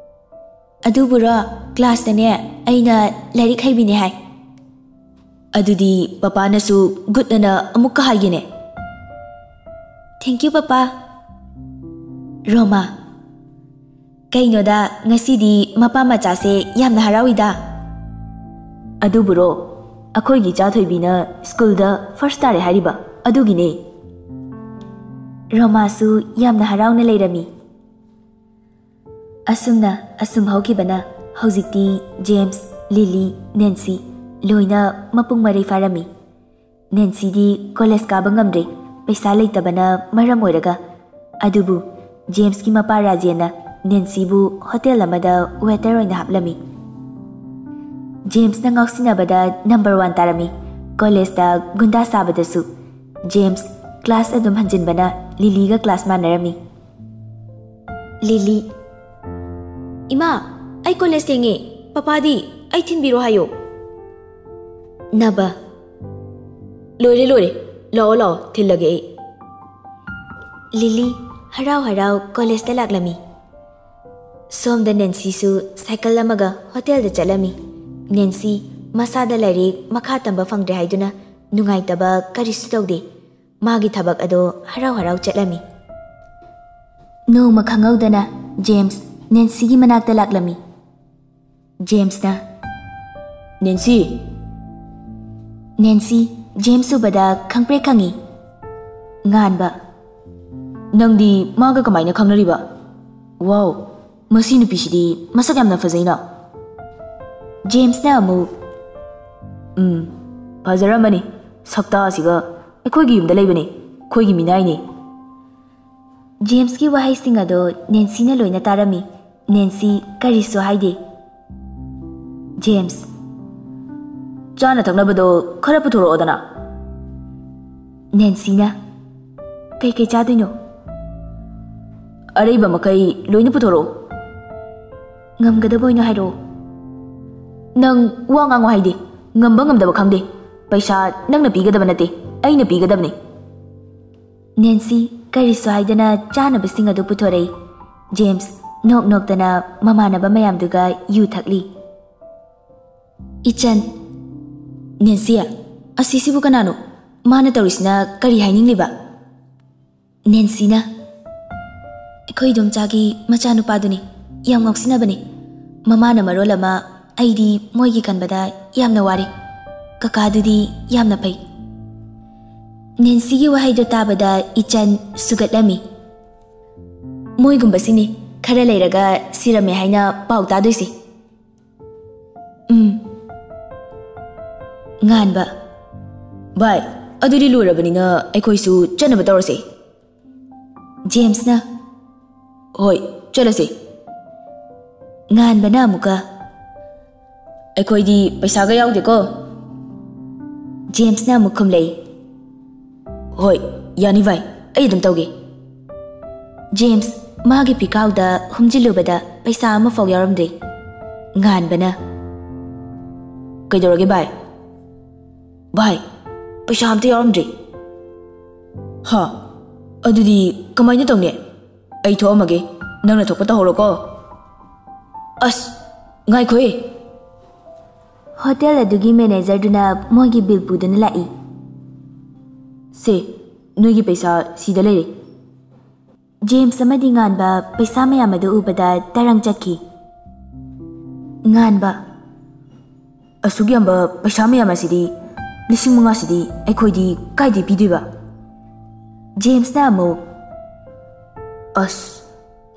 "ꯑꯗꯨꯕꯨꯔꯣ, ꯀ꯭ꯂꯥꯁꯇꯅꯦ ꯑꯩꯅ ꯂꯥꯏꯔꯤꯛ ꯍꯩꯕꯤꯅꯦ ꯍꯥꯏ꯫" "ꯑꯗꯨꯗꯤ ꯄꯄꯥꯅꯁꯨ ꯒꯨꯗ ꯑꯅ ꯑꯃꯨꯛꯀ ꯍꯥꯏꯒꯦꯅꯦ꯫" "Thank you, papa." ꯔꯣꯃꯥ, "ꯀꯩꯅꯣꯗ, ꯉꯁꯤꯗꯤ ꯃꯄꯥ ꯃꯆꯥꯁꯦ ꯌꯥꯝꯅ ꯍꯔꯥꯎꯏꯗ꯫" "ꯑꯗꯨꯕꯨꯔꯣ, ꯑꯩꯈꯣꯏꯒꯤ ꯏꯆꯥ ꯊꯣꯏꯕꯤꯅ ꯁ꯭ꯀꯨꯜꯗ ꯐꯥꯔꯁ ꯇꯥꯔꯦ ꯍꯥꯏꯔꯤꯕ, ꯑꯗꯨꯒꯤꯅꯦ꯫" ꯔꯣꯃꯥꯁꯨ ꯌꯥꯝꯅ ꯍꯔꯥꯎꯅ ꯂꯩꯔꯝꯃꯤ꯫ ꯑꯁꯨꯝꯅ ꯑꯁꯨꯝ ꯍꯧꯈꯤꯕꯅ ꯍꯧꯖꯤꯛꯇꯤ ꯖꯦꯝꯁ, ꯂꯤꯂꯤ, ꯅꯦꯟꯁꯤ ꯂꯣꯏꯅ ꯃꯄꯨꯡ ꯃꯔꯩ ꯐꯥꯔꯝꯃꯤ꯫ ꯅꯦꯟꯁꯤꯗꯤ ꯀꯣꯂꯦꯖ ꯀꯥꯕ ꯉꯝꯗ꯭ꯔꯦ, ꯄꯩꯁꯥ ꯂꯩꯇꯕꯅ ꯃꯔꯝ ꯑꯣꯏꯔꯒ꯫ ꯑꯗꯨꯕꯨ ꯖꯦꯝꯁꯀꯤ ꯃꯄꯥ ꯔꯥꯖꯦꯟꯅ ꯅꯦꯟꯁꯤꯕꯨ ꯍꯣꯇꯦꯜ ꯑꯃꯗ ꯋꯦꯇꯔ ꯑꯣꯏꯅ ꯍꯥꯞꯂꯝꯃꯤ꯫ ꯖꯦꯝꯁꯅ ꯉꯥꯎꯁꯤꯟꯅꯕꯗ ꯅꯝꯕꯔ ꯋꯥꯟ ꯇꯥꯔꯝꯃꯤ꯫ ꯀꯣꯂꯦꯖꯇ ꯒꯨꯟꯗꯥ ꯁꯥꯕꯗꯁꯨ꯫ ꯖꯦꯝꯁ ꯀ꯭ꯂꯥꯁ ꯑꯗꯨꯝ ꯍꯟꯖꯤꯟꯕꯅ ꯂꯤꯂꯤꯒ ꯀ꯭ꯂꯥꯁ ꯃꯥꯟꯅꯔꯝꯃꯤ꯫ ꯂꯤꯂꯤ, "ꯏꯃꯥ, ꯑꯩ ꯀꯣꯂꯦꯖ ꯊꯦꯡꯉꯦ꯫ ꯄꯄꯥꯗꯤ ꯑꯩ ꯊꯤꯟꯕꯤꯔꯣ ꯍꯥꯏꯌꯣ꯫" ꯅꯕ, "ꯂꯣꯏꯔꯦ, ꯂꯣꯏꯔꯦ꯫ ꯂꯥꯛꯑꯣ, ꯂꯥꯛꯑꯣ, ꯊꯤꯜꯂꯒꯦ ꯑꯩ꯫" ꯂꯤꯂꯤ ꯍꯔꯥꯎ ꯍꯔꯥꯎ ꯀꯣꯂꯦꯖꯇ ꯂꯥꯛꯂꯝꯃꯤ꯫ ꯁꯣꯝꯗ ꯅꯦꯟꯁꯤꯁꯨ ꯁꯥꯏꯀꯜ ꯑꯃꯒ ꯍꯣꯇꯦꯜꯗ ꯆꯠꯂꯝꯃꯤ꯫ ꯅꯦꯟꯁꯤ ꯃꯁꯥꯗ ꯂꯥꯏꯔꯤꯛ ꯃꯈꯥ ꯇꯝꯕ ꯐꯪꯗ꯭ꯔꯦ ꯍꯥꯏꯗꯨꯅ ꯅꯨꯡꯉꯥꯏꯇꯕ ꯀꯔꯤꯁꯨ ꯇꯧꯗꯦ꯫ ꯃꯥꯒꯤ ꯊꯕꯛ ꯑꯗꯣ ꯍꯔꯥꯎ ꯍꯔꯥꯎ ꯆꯠꯂꯝꯃꯤ꯫ ꯅꯣꯡꯃ ꯈꯪꯍꯧꯗꯅ ꯖꯦꯝꯁ ꯅꯦꯟꯁꯤꯒꯤ ꯃꯅꯥꯛꯇ ꯂꯥꯛꯂꯝꯃꯤ꯫ ꯖꯦꯝꯁꯅ, ꯅꯦꯟꯁꯤ꯫ ꯅꯦꯟꯁꯤ ꯖꯦꯝꯁ ꯎꯕꯗ ꯈꯪꯄ꯭ꯔꯦꯛ ꯈꯪꯉꯤ꯫ ꯉꯥꯟꯕ꯫ ꯅꯪꯗꯤ ꯃꯥꯒ ꯀꯃꯥꯏꯅ ꯈꯪꯅꯔꯤꯕ? ꯋꯥꯎ, ꯃꯁꯤ ꯅꯨꯄꯤꯁꯤꯗꯤ ꯃꯁꯛ ꯌꯥꯝꯅ ꯐꯖꯩꯅ꯫ ꯖꯦꯝꯁꯅ ꯑꯃꯨꯛ, ꯎꯝ, ꯐꯖꯔꯝꯃꯅꯤ꯫ ꯁꯛꯇꯥꯁꯤꯒ꯫ ꯑꯩꯈꯣꯏꯒꯤ ꯌꯨꯝꯗ ꯂꯩꯕꯅꯦ꯫ ꯑꯩꯈꯣꯏꯒꯤ ꯃꯤꯅꯥꯏꯅꯦ꯫ ꯖꯦꯝꯁꯀꯤ ꯋꯥꯍꯩꯁꯤꯡ ꯑꯗꯣ ꯅꯦꯟꯁꯤꯅ ꯂꯣꯏꯅ ꯇꯥꯔꯝꯃꯤ꯫ ꯅꯦꯟꯁꯤ ꯀꯔꯤꯁꯨ ꯍꯥꯏꯗꯦ꯫ ꯖꯦꯝꯁ꯫ ꯆꯥꯅ ꯊꯛꯅꯕꯗꯣ ꯈꯔ ꯄꯨꯊꯣꯔꯛꯑꯣꯗꯅ꯫ ꯅꯦꯟꯁꯤꯅ, ꯀꯩꯀꯩ ꯆꯥꯗꯣꯏꯅꯣ? ꯑꯔꯩꯕ ꯃꯈꯩ ꯂꯣꯏꯅ ꯄꯨꯊꯣꯔꯛꯑꯣ꯫ ꯉꯝꯒꯗꯕ ꯑꯣꯏꯅ ꯍꯥꯏꯔꯛꯑꯣ꯫ ꯅꯪ ꯋꯥ ꯉꯥꯡꯉꯣ ꯍꯥꯏꯗꯦ꯫ ꯉꯝꯕ ꯉꯝꯗꯕ ꯈꯪꯗꯦ꯫ ꯄꯩꯁꯥ ꯅꯪꯅ ꯄꯤꯒꯗꯕ ꯅꯠꯇꯦ, ꯑꯩꯅ ꯄꯤꯒꯗꯕꯅꯦ꯫ ꯅꯦꯟꯁꯤ ꯀꯔꯤꯁꯨ ꯍꯥꯏꯗꯅ ꯆꯥꯅꯕꯁꯤꯡ ꯑꯗꯨ ꯄꯨꯊꯣꯔꯛꯏ꯫ ꯖꯦꯝꯁ ꯅꯣꯛ ꯅꯣꯛꯇꯅ ꯃꯃꯥꯟꯅꯕ ꯃꯌꯥꯝꯗꯨꯒ ꯌꯨ ꯊꯛꯂꯤ꯫ ꯏꯆꯟ꯫ ꯅꯦꯟꯁꯤ, ꯑꯁꯤꯁꯤꯕꯨ ꯀꯅꯥꯅꯣ? ꯃꯥꯅ ꯇꯧꯔꯤꯁꯤꯅ ꯀꯔꯤ ꯍꯥꯏꯅꯤꯡꯂꯤꯕ? ꯅꯦꯟꯁꯤꯅ, ꯑꯩꯈꯣꯏ ꯏꯗꯣꯝꯆꯥꯒꯤ ꯃꯆꯥꯅꯨꯄꯥꯗꯨꯅꯤ꯫ ꯌꯥꯝ ꯉꯥꯎꯁꯤꯟꯅꯕꯅꯤ꯫ ꯃꯃꯥꯅ ꯃꯔꯣꯜ ꯑꯃ, ꯑꯩꯗꯤ ꯃꯣꯏꯒꯤ ꯈꯟꯕꯗ ꯌꯥꯝꯅ ꯋꯥꯔꯦ꯫ ꯀꯀꯥꯗꯨꯗꯤ ꯌꯥꯝꯅ ꯐꯩ꯫ ꯅꯦꯟꯁꯤꯒꯤ ꯋꯥꯍꯩꯗꯣ ꯇꯥꯕꯗ ꯏꯆꯟ ꯁꯨꯒꯠꯂꯝꯃꯤ꯫ ꯃꯣꯏꯒꯨꯝꯕꯁꯤꯅꯤ ꯈꯔ ꯂꯩꯔꯒ ꯁꯤꯔꯝꯃꯦ ꯍꯥꯏꯅ ꯄꯥꯎ ꯇꯥꯗꯣꯏꯁꯤ꯫ ꯎꯝ꯫ ꯉꯥꯟꯕ꯫ ꯚꯥꯏ, ꯑꯗꯨꯗꯤ ꯂꯣꯏꯔꯕꯅꯤꯅ ꯑꯩꯈꯣꯏꯁꯨ ꯆꯠꯅꯕ ꯇꯧꯔꯁꯦ꯫ ꯖꯦꯝꯁꯅ, ꯍꯣꯏ, ꯆꯠꯂꯁꯦ꯫ ꯉꯥꯟꯕꯅ ꯑꯃꯨꯛꯀ, ꯑꯩꯈꯣꯏꯗꯤ ꯄꯩꯁꯥꯒ ꯌꯥꯎꯗꯦꯀꯣ꯫ ꯖꯦꯝꯁꯅ ꯑꯃꯨꯛ ꯈꯨꯝꯂꯛꯏ, ꯍꯣꯏ, ꯌꯥꯅꯤ ꯚꯥꯏ, ꯑꯩ ꯑꯗꯨꯝ ꯇꯧꯒꯦ꯫ ꯖꯦꯝꯁ ꯃꯥꯒꯤ ꯐꯤꯈꯥꯎꯗ ꯍꯨꯝꯖꯤꯜꯂꯨꯕꯗ ꯄꯩꯁꯥ ꯑꯃꯐꯥꯎ ꯌꯥꯎꯔꯝꯗꯦ꯫ ꯉꯥꯟꯕꯅ, ꯀꯩꯗꯧꯔꯒꯦ ꯚꯥꯏ? ꯚꯥꯏ, ꯄꯩꯁꯥ ꯑꯝꯇ ꯌꯥꯎꯔꯝꯗ꯭ꯔꯦ꯫ ꯍꯥ? ꯑꯗꯨꯗꯤ ꯀꯃꯥꯏꯅ ꯇꯧꯅꯤ? ꯑꯩ ꯊꯣꯛꯑꯝꯃꯒꯦ, ꯅꯪꯅ ꯊꯣꯛꯄ ꯇꯧꯍꯧꯔꯣꯀꯣ꯫ ꯑꯁ, ꯉꯥꯏꯈꯣꯍꯦ꯫ ꯍꯣꯇꯦꯜ ꯑꯗꯨꯒꯤ ꯃꯦꯅꯦꯖꯔꯗꯨꯅ ꯃꯣꯏꯒꯤ ꯕꯤꯜ ꯄꯨꯗꯨꯅ ꯂꯥꯛꯏ꯫ ꯁꯦ, ꯅꯣꯏꯒꯤ ꯄꯩꯁꯥ ꯁꯤꯗ ꯂꯩꯔꯦ꯫ ꯖꯦꯝꯁ ꯑꯃꯗꯤ ꯉꯥꯟꯕ ꯄꯩꯁꯥ ꯃꯌꯥꯝ ꯑꯗꯨ ꯎꯕꯗ ꯇꯔꯪ ꯆꯠꯈꯤ꯫ ꯉꯥꯟꯕ, ꯑꯁꯨꯛ ꯌꯥꯝꯕ ꯄꯩꯁꯥ ꯃꯌꯥꯝ ꯑꯁꯤꯗꯤ, ꯂꯤꯁꯤꯡ ꯃꯉꯥꯁꯤꯗꯤ ꯑꯩꯈꯣꯏꯗꯤ ꯀꯥꯏꯗꯩ ꯄꯤꯗꯣꯏꯕ? ꯖꯦꯝꯁꯅ ꯑꯃꯨꯛ, "ꯑꯁ,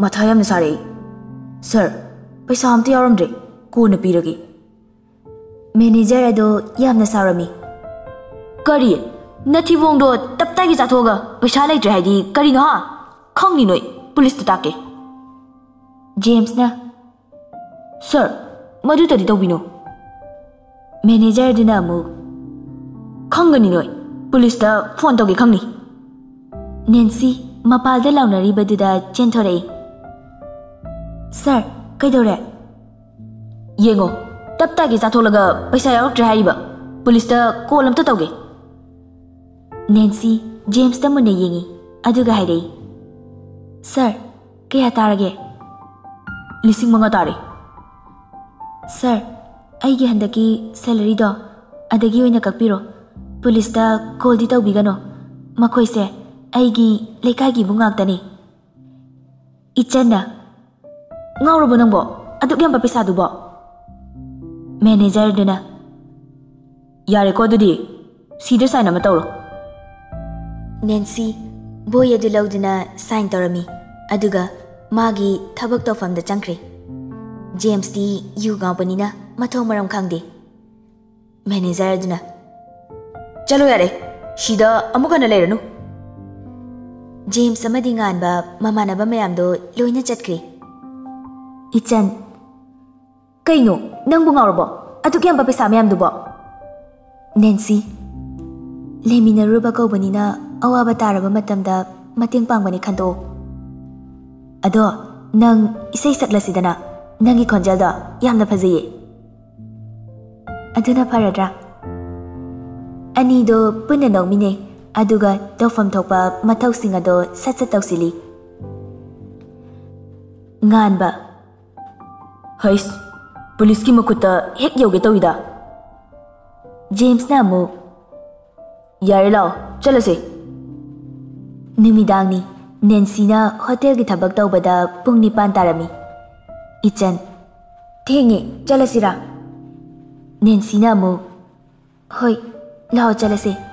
ꯃꯊꯥ ꯌꯥꯝꯅ ꯁꯥꯔꯦ ꯑꯩ꯫ ꯁꯥꯔ, ꯄꯩꯁꯥ ꯑꯝꯇ ꯌꯥꯎꯔꯝꯗ꯭ꯔꯦ, ꯀꯣꯟꯅ ꯄꯤꯔꯒꯦ꯫" ꯃꯦꯅꯦꯖꯔ ꯑꯗꯣ ꯌꯥꯝꯅ ꯁꯥꯎꯔꯝꯃꯤ꯫ "ꯀꯔꯤ? ꯅꯊꯤꯕꯣꯡꯗꯣ ꯇꯞꯇꯥꯏꯒꯤ ꯆꯥꯊꯣꯛꯑꯒ ꯄꯩꯁꯥ ꯂꯩꯇ꯭ꯔꯦ ꯍꯥꯏꯗꯤ ꯀꯔꯤꯅꯣ, ꯍꯥ? ꯈꯪꯅꯤ ꯅꯣꯏ, ꯄꯨꯂꯤꯁꯇ ꯇꯥꯛꯀꯦ꯫" ꯖꯦꯝꯁꯅ, "ꯁꯥꯔ, ꯃꯗꯨꯇꯗꯤ ꯇꯧꯕꯤꯅꯨ꯫" ꯃꯦꯅꯦꯖꯔꯗꯨꯅ ꯑꯃꯨꯛ, "ꯈꯪꯒꯅꯤ ꯅꯣꯏ, ꯄꯨꯂꯤꯁꯇ ꯐꯣꯟ ꯇꯧꯒꯦ ꯈꯪꯅꯤ꯫" ꯅꯦꯟꯁꯤ ꯃꯄꯥꯜꯗ ꯂꯥꯎꯅꯔꯤꯕꯗꯨꯗ ꯆꯦꯟꯊꯣꯔꯛꯏ꯫ "ꯁꯥꯔ, ꯀꯩꯗꯧꯔꯦ?" "ꯌꯦꯡꯉꯣ, ꯇꯞ ꯇꯥꯒꯦ ꯆꯥꯊꯣꯛꯂꯒ ꯄꯩꯁꯥ ꯌꯥꯎꯔꯛꯇ꯭ꯔꯦ ꯍꯥꯏꯔꯤꯕ꯫ ꯄꯨꯂꯤꯁꯇ ꯀꯣꯜ ꯑꯝꯇ ꯇꯧꯒꯦ꯫" ꯅꯦꯟꯁꯤ ꯖꯦꯝꯁꯇ ꯃꯨꯟꯅ ꯌꯦꯡꯉꯤ, ꯑꯗꯨꯒ ꯍꯥꯏꯔꯛꯏ, "ꯁꯥꯔ, ꯀꯌꯥ ꯇꯥꯔꯒꯦ?" "ꯂꯤꯁꯤꯡ ꯃꯉꯥ ꯇꯥꯔꯦ꯫" "ꯁꯥꯔ, ꯑꯩꯒꯤ ꯍꯟꯗꯛꯀꯤ ꯁꯦꯂꯔꯤꯗꯣ ꯑꯗꯒꯤ ꯑꯣꯏꯅ ꯀꯛꯄꯤꯔꯣ꯫ ꯄꯨꯂꯤꯁꯇ ꯀꯣꯜꯗꯤ ꯇꯧꯕꯤꯒꯅꯣ꯫ ꯃꯈꯣꯏꯁꯦ ꯑꯩꯒꯤ ꯂꯩꯀꯥꯏꯒꯤ ꯏꯕꯨꯡ ꯉꯥꯛꯇꯅꯤ꯫" ꯏꯆꯟꯅ, "ꯉꯥꯎꯔꯕꯣ ꯅꯪꯕꯣ? ꯑꯗꯨꯛ ꯌꯥꯝꯕ ꯄꯩꯁꯥꯗꯨꯕꯣ?" ꯃꯦꯅꯦꯖꯔꯗꯨꯅ, "ꯌꯥꯔꯦꯀꯣ, ꯑꯗꯨꯗꯤ ꯁꯤꯗ ꯁꯥꯏꯟ ꯑꯃ ꯇꯧꯔꯣ꯫" ꯅꯦꯟꯁꯤ ꯕꯣꯏ ꯑꯗꯨ ꯂꯧꯗꯨꯅ ꯁꯥꯏꯟ ꯇꯧꯔꯝꯃꯤ, ꯑꯗꯨꯒ ꯃꯥꯒꯤ ꯊꯕꯛ ꯇꯧꯐꯝꯗ ꯆꯪꯈ꯭ꯔꯦ꯫ ꯖꯦꯝꯁꯇꯤ ꯌꯨ ꯉꯥꯎꯕꯅꯤꯅ ꯃꯊꯣꯡ ꯃꯔꯝ ꯈꯪꯗꯦ꯫ ꯃꯦꯅꯦꯖꯔ ꯑꯗꯨꯅ, "ꯆꯠꯂꯣ ꯌꯥꯔꯦ, ꯁꯤꯗ ꯑꯃꯨꯛ ꯍꯟꯅ ꯂꯩꯔꯅꯨ꯫" ꯖꯦꯝꯁ ꯑꯃꯗꯤ ꯉꯥꯟꯕ ꯃꯃꯥꯟꯅꯕ ꯃꯌꯥꯝꯗꯣ ꯂꯣꯏꯅ ꯆꯠꯈ꯭ꯔꯦ꯫ ꯏꯆꯟ, "ꯀꯩꯅꯣ, ꯅꯪꯕꯨ ꯉꯥꯎꯔꯕꯣ? ꯑꯗꯨꯛ ꯌꯥꯝꯕ ꯄꯩꯁꯥ ꯃꯌꯥꯝꯗꯨꯕꯣ?" ꯅꯦꯟꯁꯤ, "ꯂꯩꯃꯤꯟꯅꯔꯨꯔꯕ ꯀꯧꯕꯅꯤꯅ ꯑꯋꯥꯕ ꯇꯥꯔꯕ ꯃꯇꯝꯗ ꯃꯇꯦꯡ ꯄꯥꯡꯕꯅꯤ ꯈꯟꯗꯣꯛꯑꯣ꯫ ꯑꯗꯣ ꯅꯪ ꯏꯁꯩ ꯁꯛꯂꯁꯤꯗꯅ, ꯅꯪꯒꯤ ꯈꯣꯟꯖꯦꯜꯗꯣ ꯌꯥꯝꯅ ꯐꯖꯩꯌꯦ꯫" "ꯑꯗꯨꯅ ꯐꯔꯗ꯭ꯔꯥ?" ꯑꯅꯤꯗꯣ ꯄꯨꯟꯅ ꯅꯣꯛꯃꯤꯟꯅꯩ, ꯑꯗꯨꯒ ꯇꯧꯐꯝ ꯊꯣꯛꯄ ꯃꯊꯧꯁꯤꯡ ꯑꯗꯣ ꯁꯠ ꯁꯠ ꯇꯧꯁꯤꯜꯂꯤ꯫ ꯉꯥꯟꯕ, "ꯍꯩꯁ, ꯄꯨꯂꯤꯁꯀꯤ ꯃꯈꯨꯠꯇ ꯍꯦꯛ ꯌꯧꯒꯦ ꯇꯧꯏꯗ꯫" ꯖꯦꯝꯁꯅ ꯑꯃꯨꯛ, "ꯌꯥꯔꯦ, ꯂꯥꯛꯑꯣ, ꯆꯠꯂꯁꯦ꯫" ꯅꯨꯃꯤꯗꯥꯡꯅꯤ꯫ ꯅꯦꯟꯁꯤꯅ ꯍꯣꯇꯦꯜꯒꯤ ꯊꯕꯛ ꯇꯧꯕꯗ ꯄꯨꯡ ꯅꯤꯄꯥꯟ ꯇꯥꯔꯝꯃꯤ꯫ ꯏꯆꯟ, "ꯊꯦꯡꯉꯦ, ꯆꯠꯂꯁꯤꯔꯥ?" ꯅꯦꯟꯁꯤꯅ ꯑꯃꯨꯛ, "ꯍꯣꯏ, ꯂꯥꯛꯑꯣ ꯆꯠꯂꯁꯦ꯫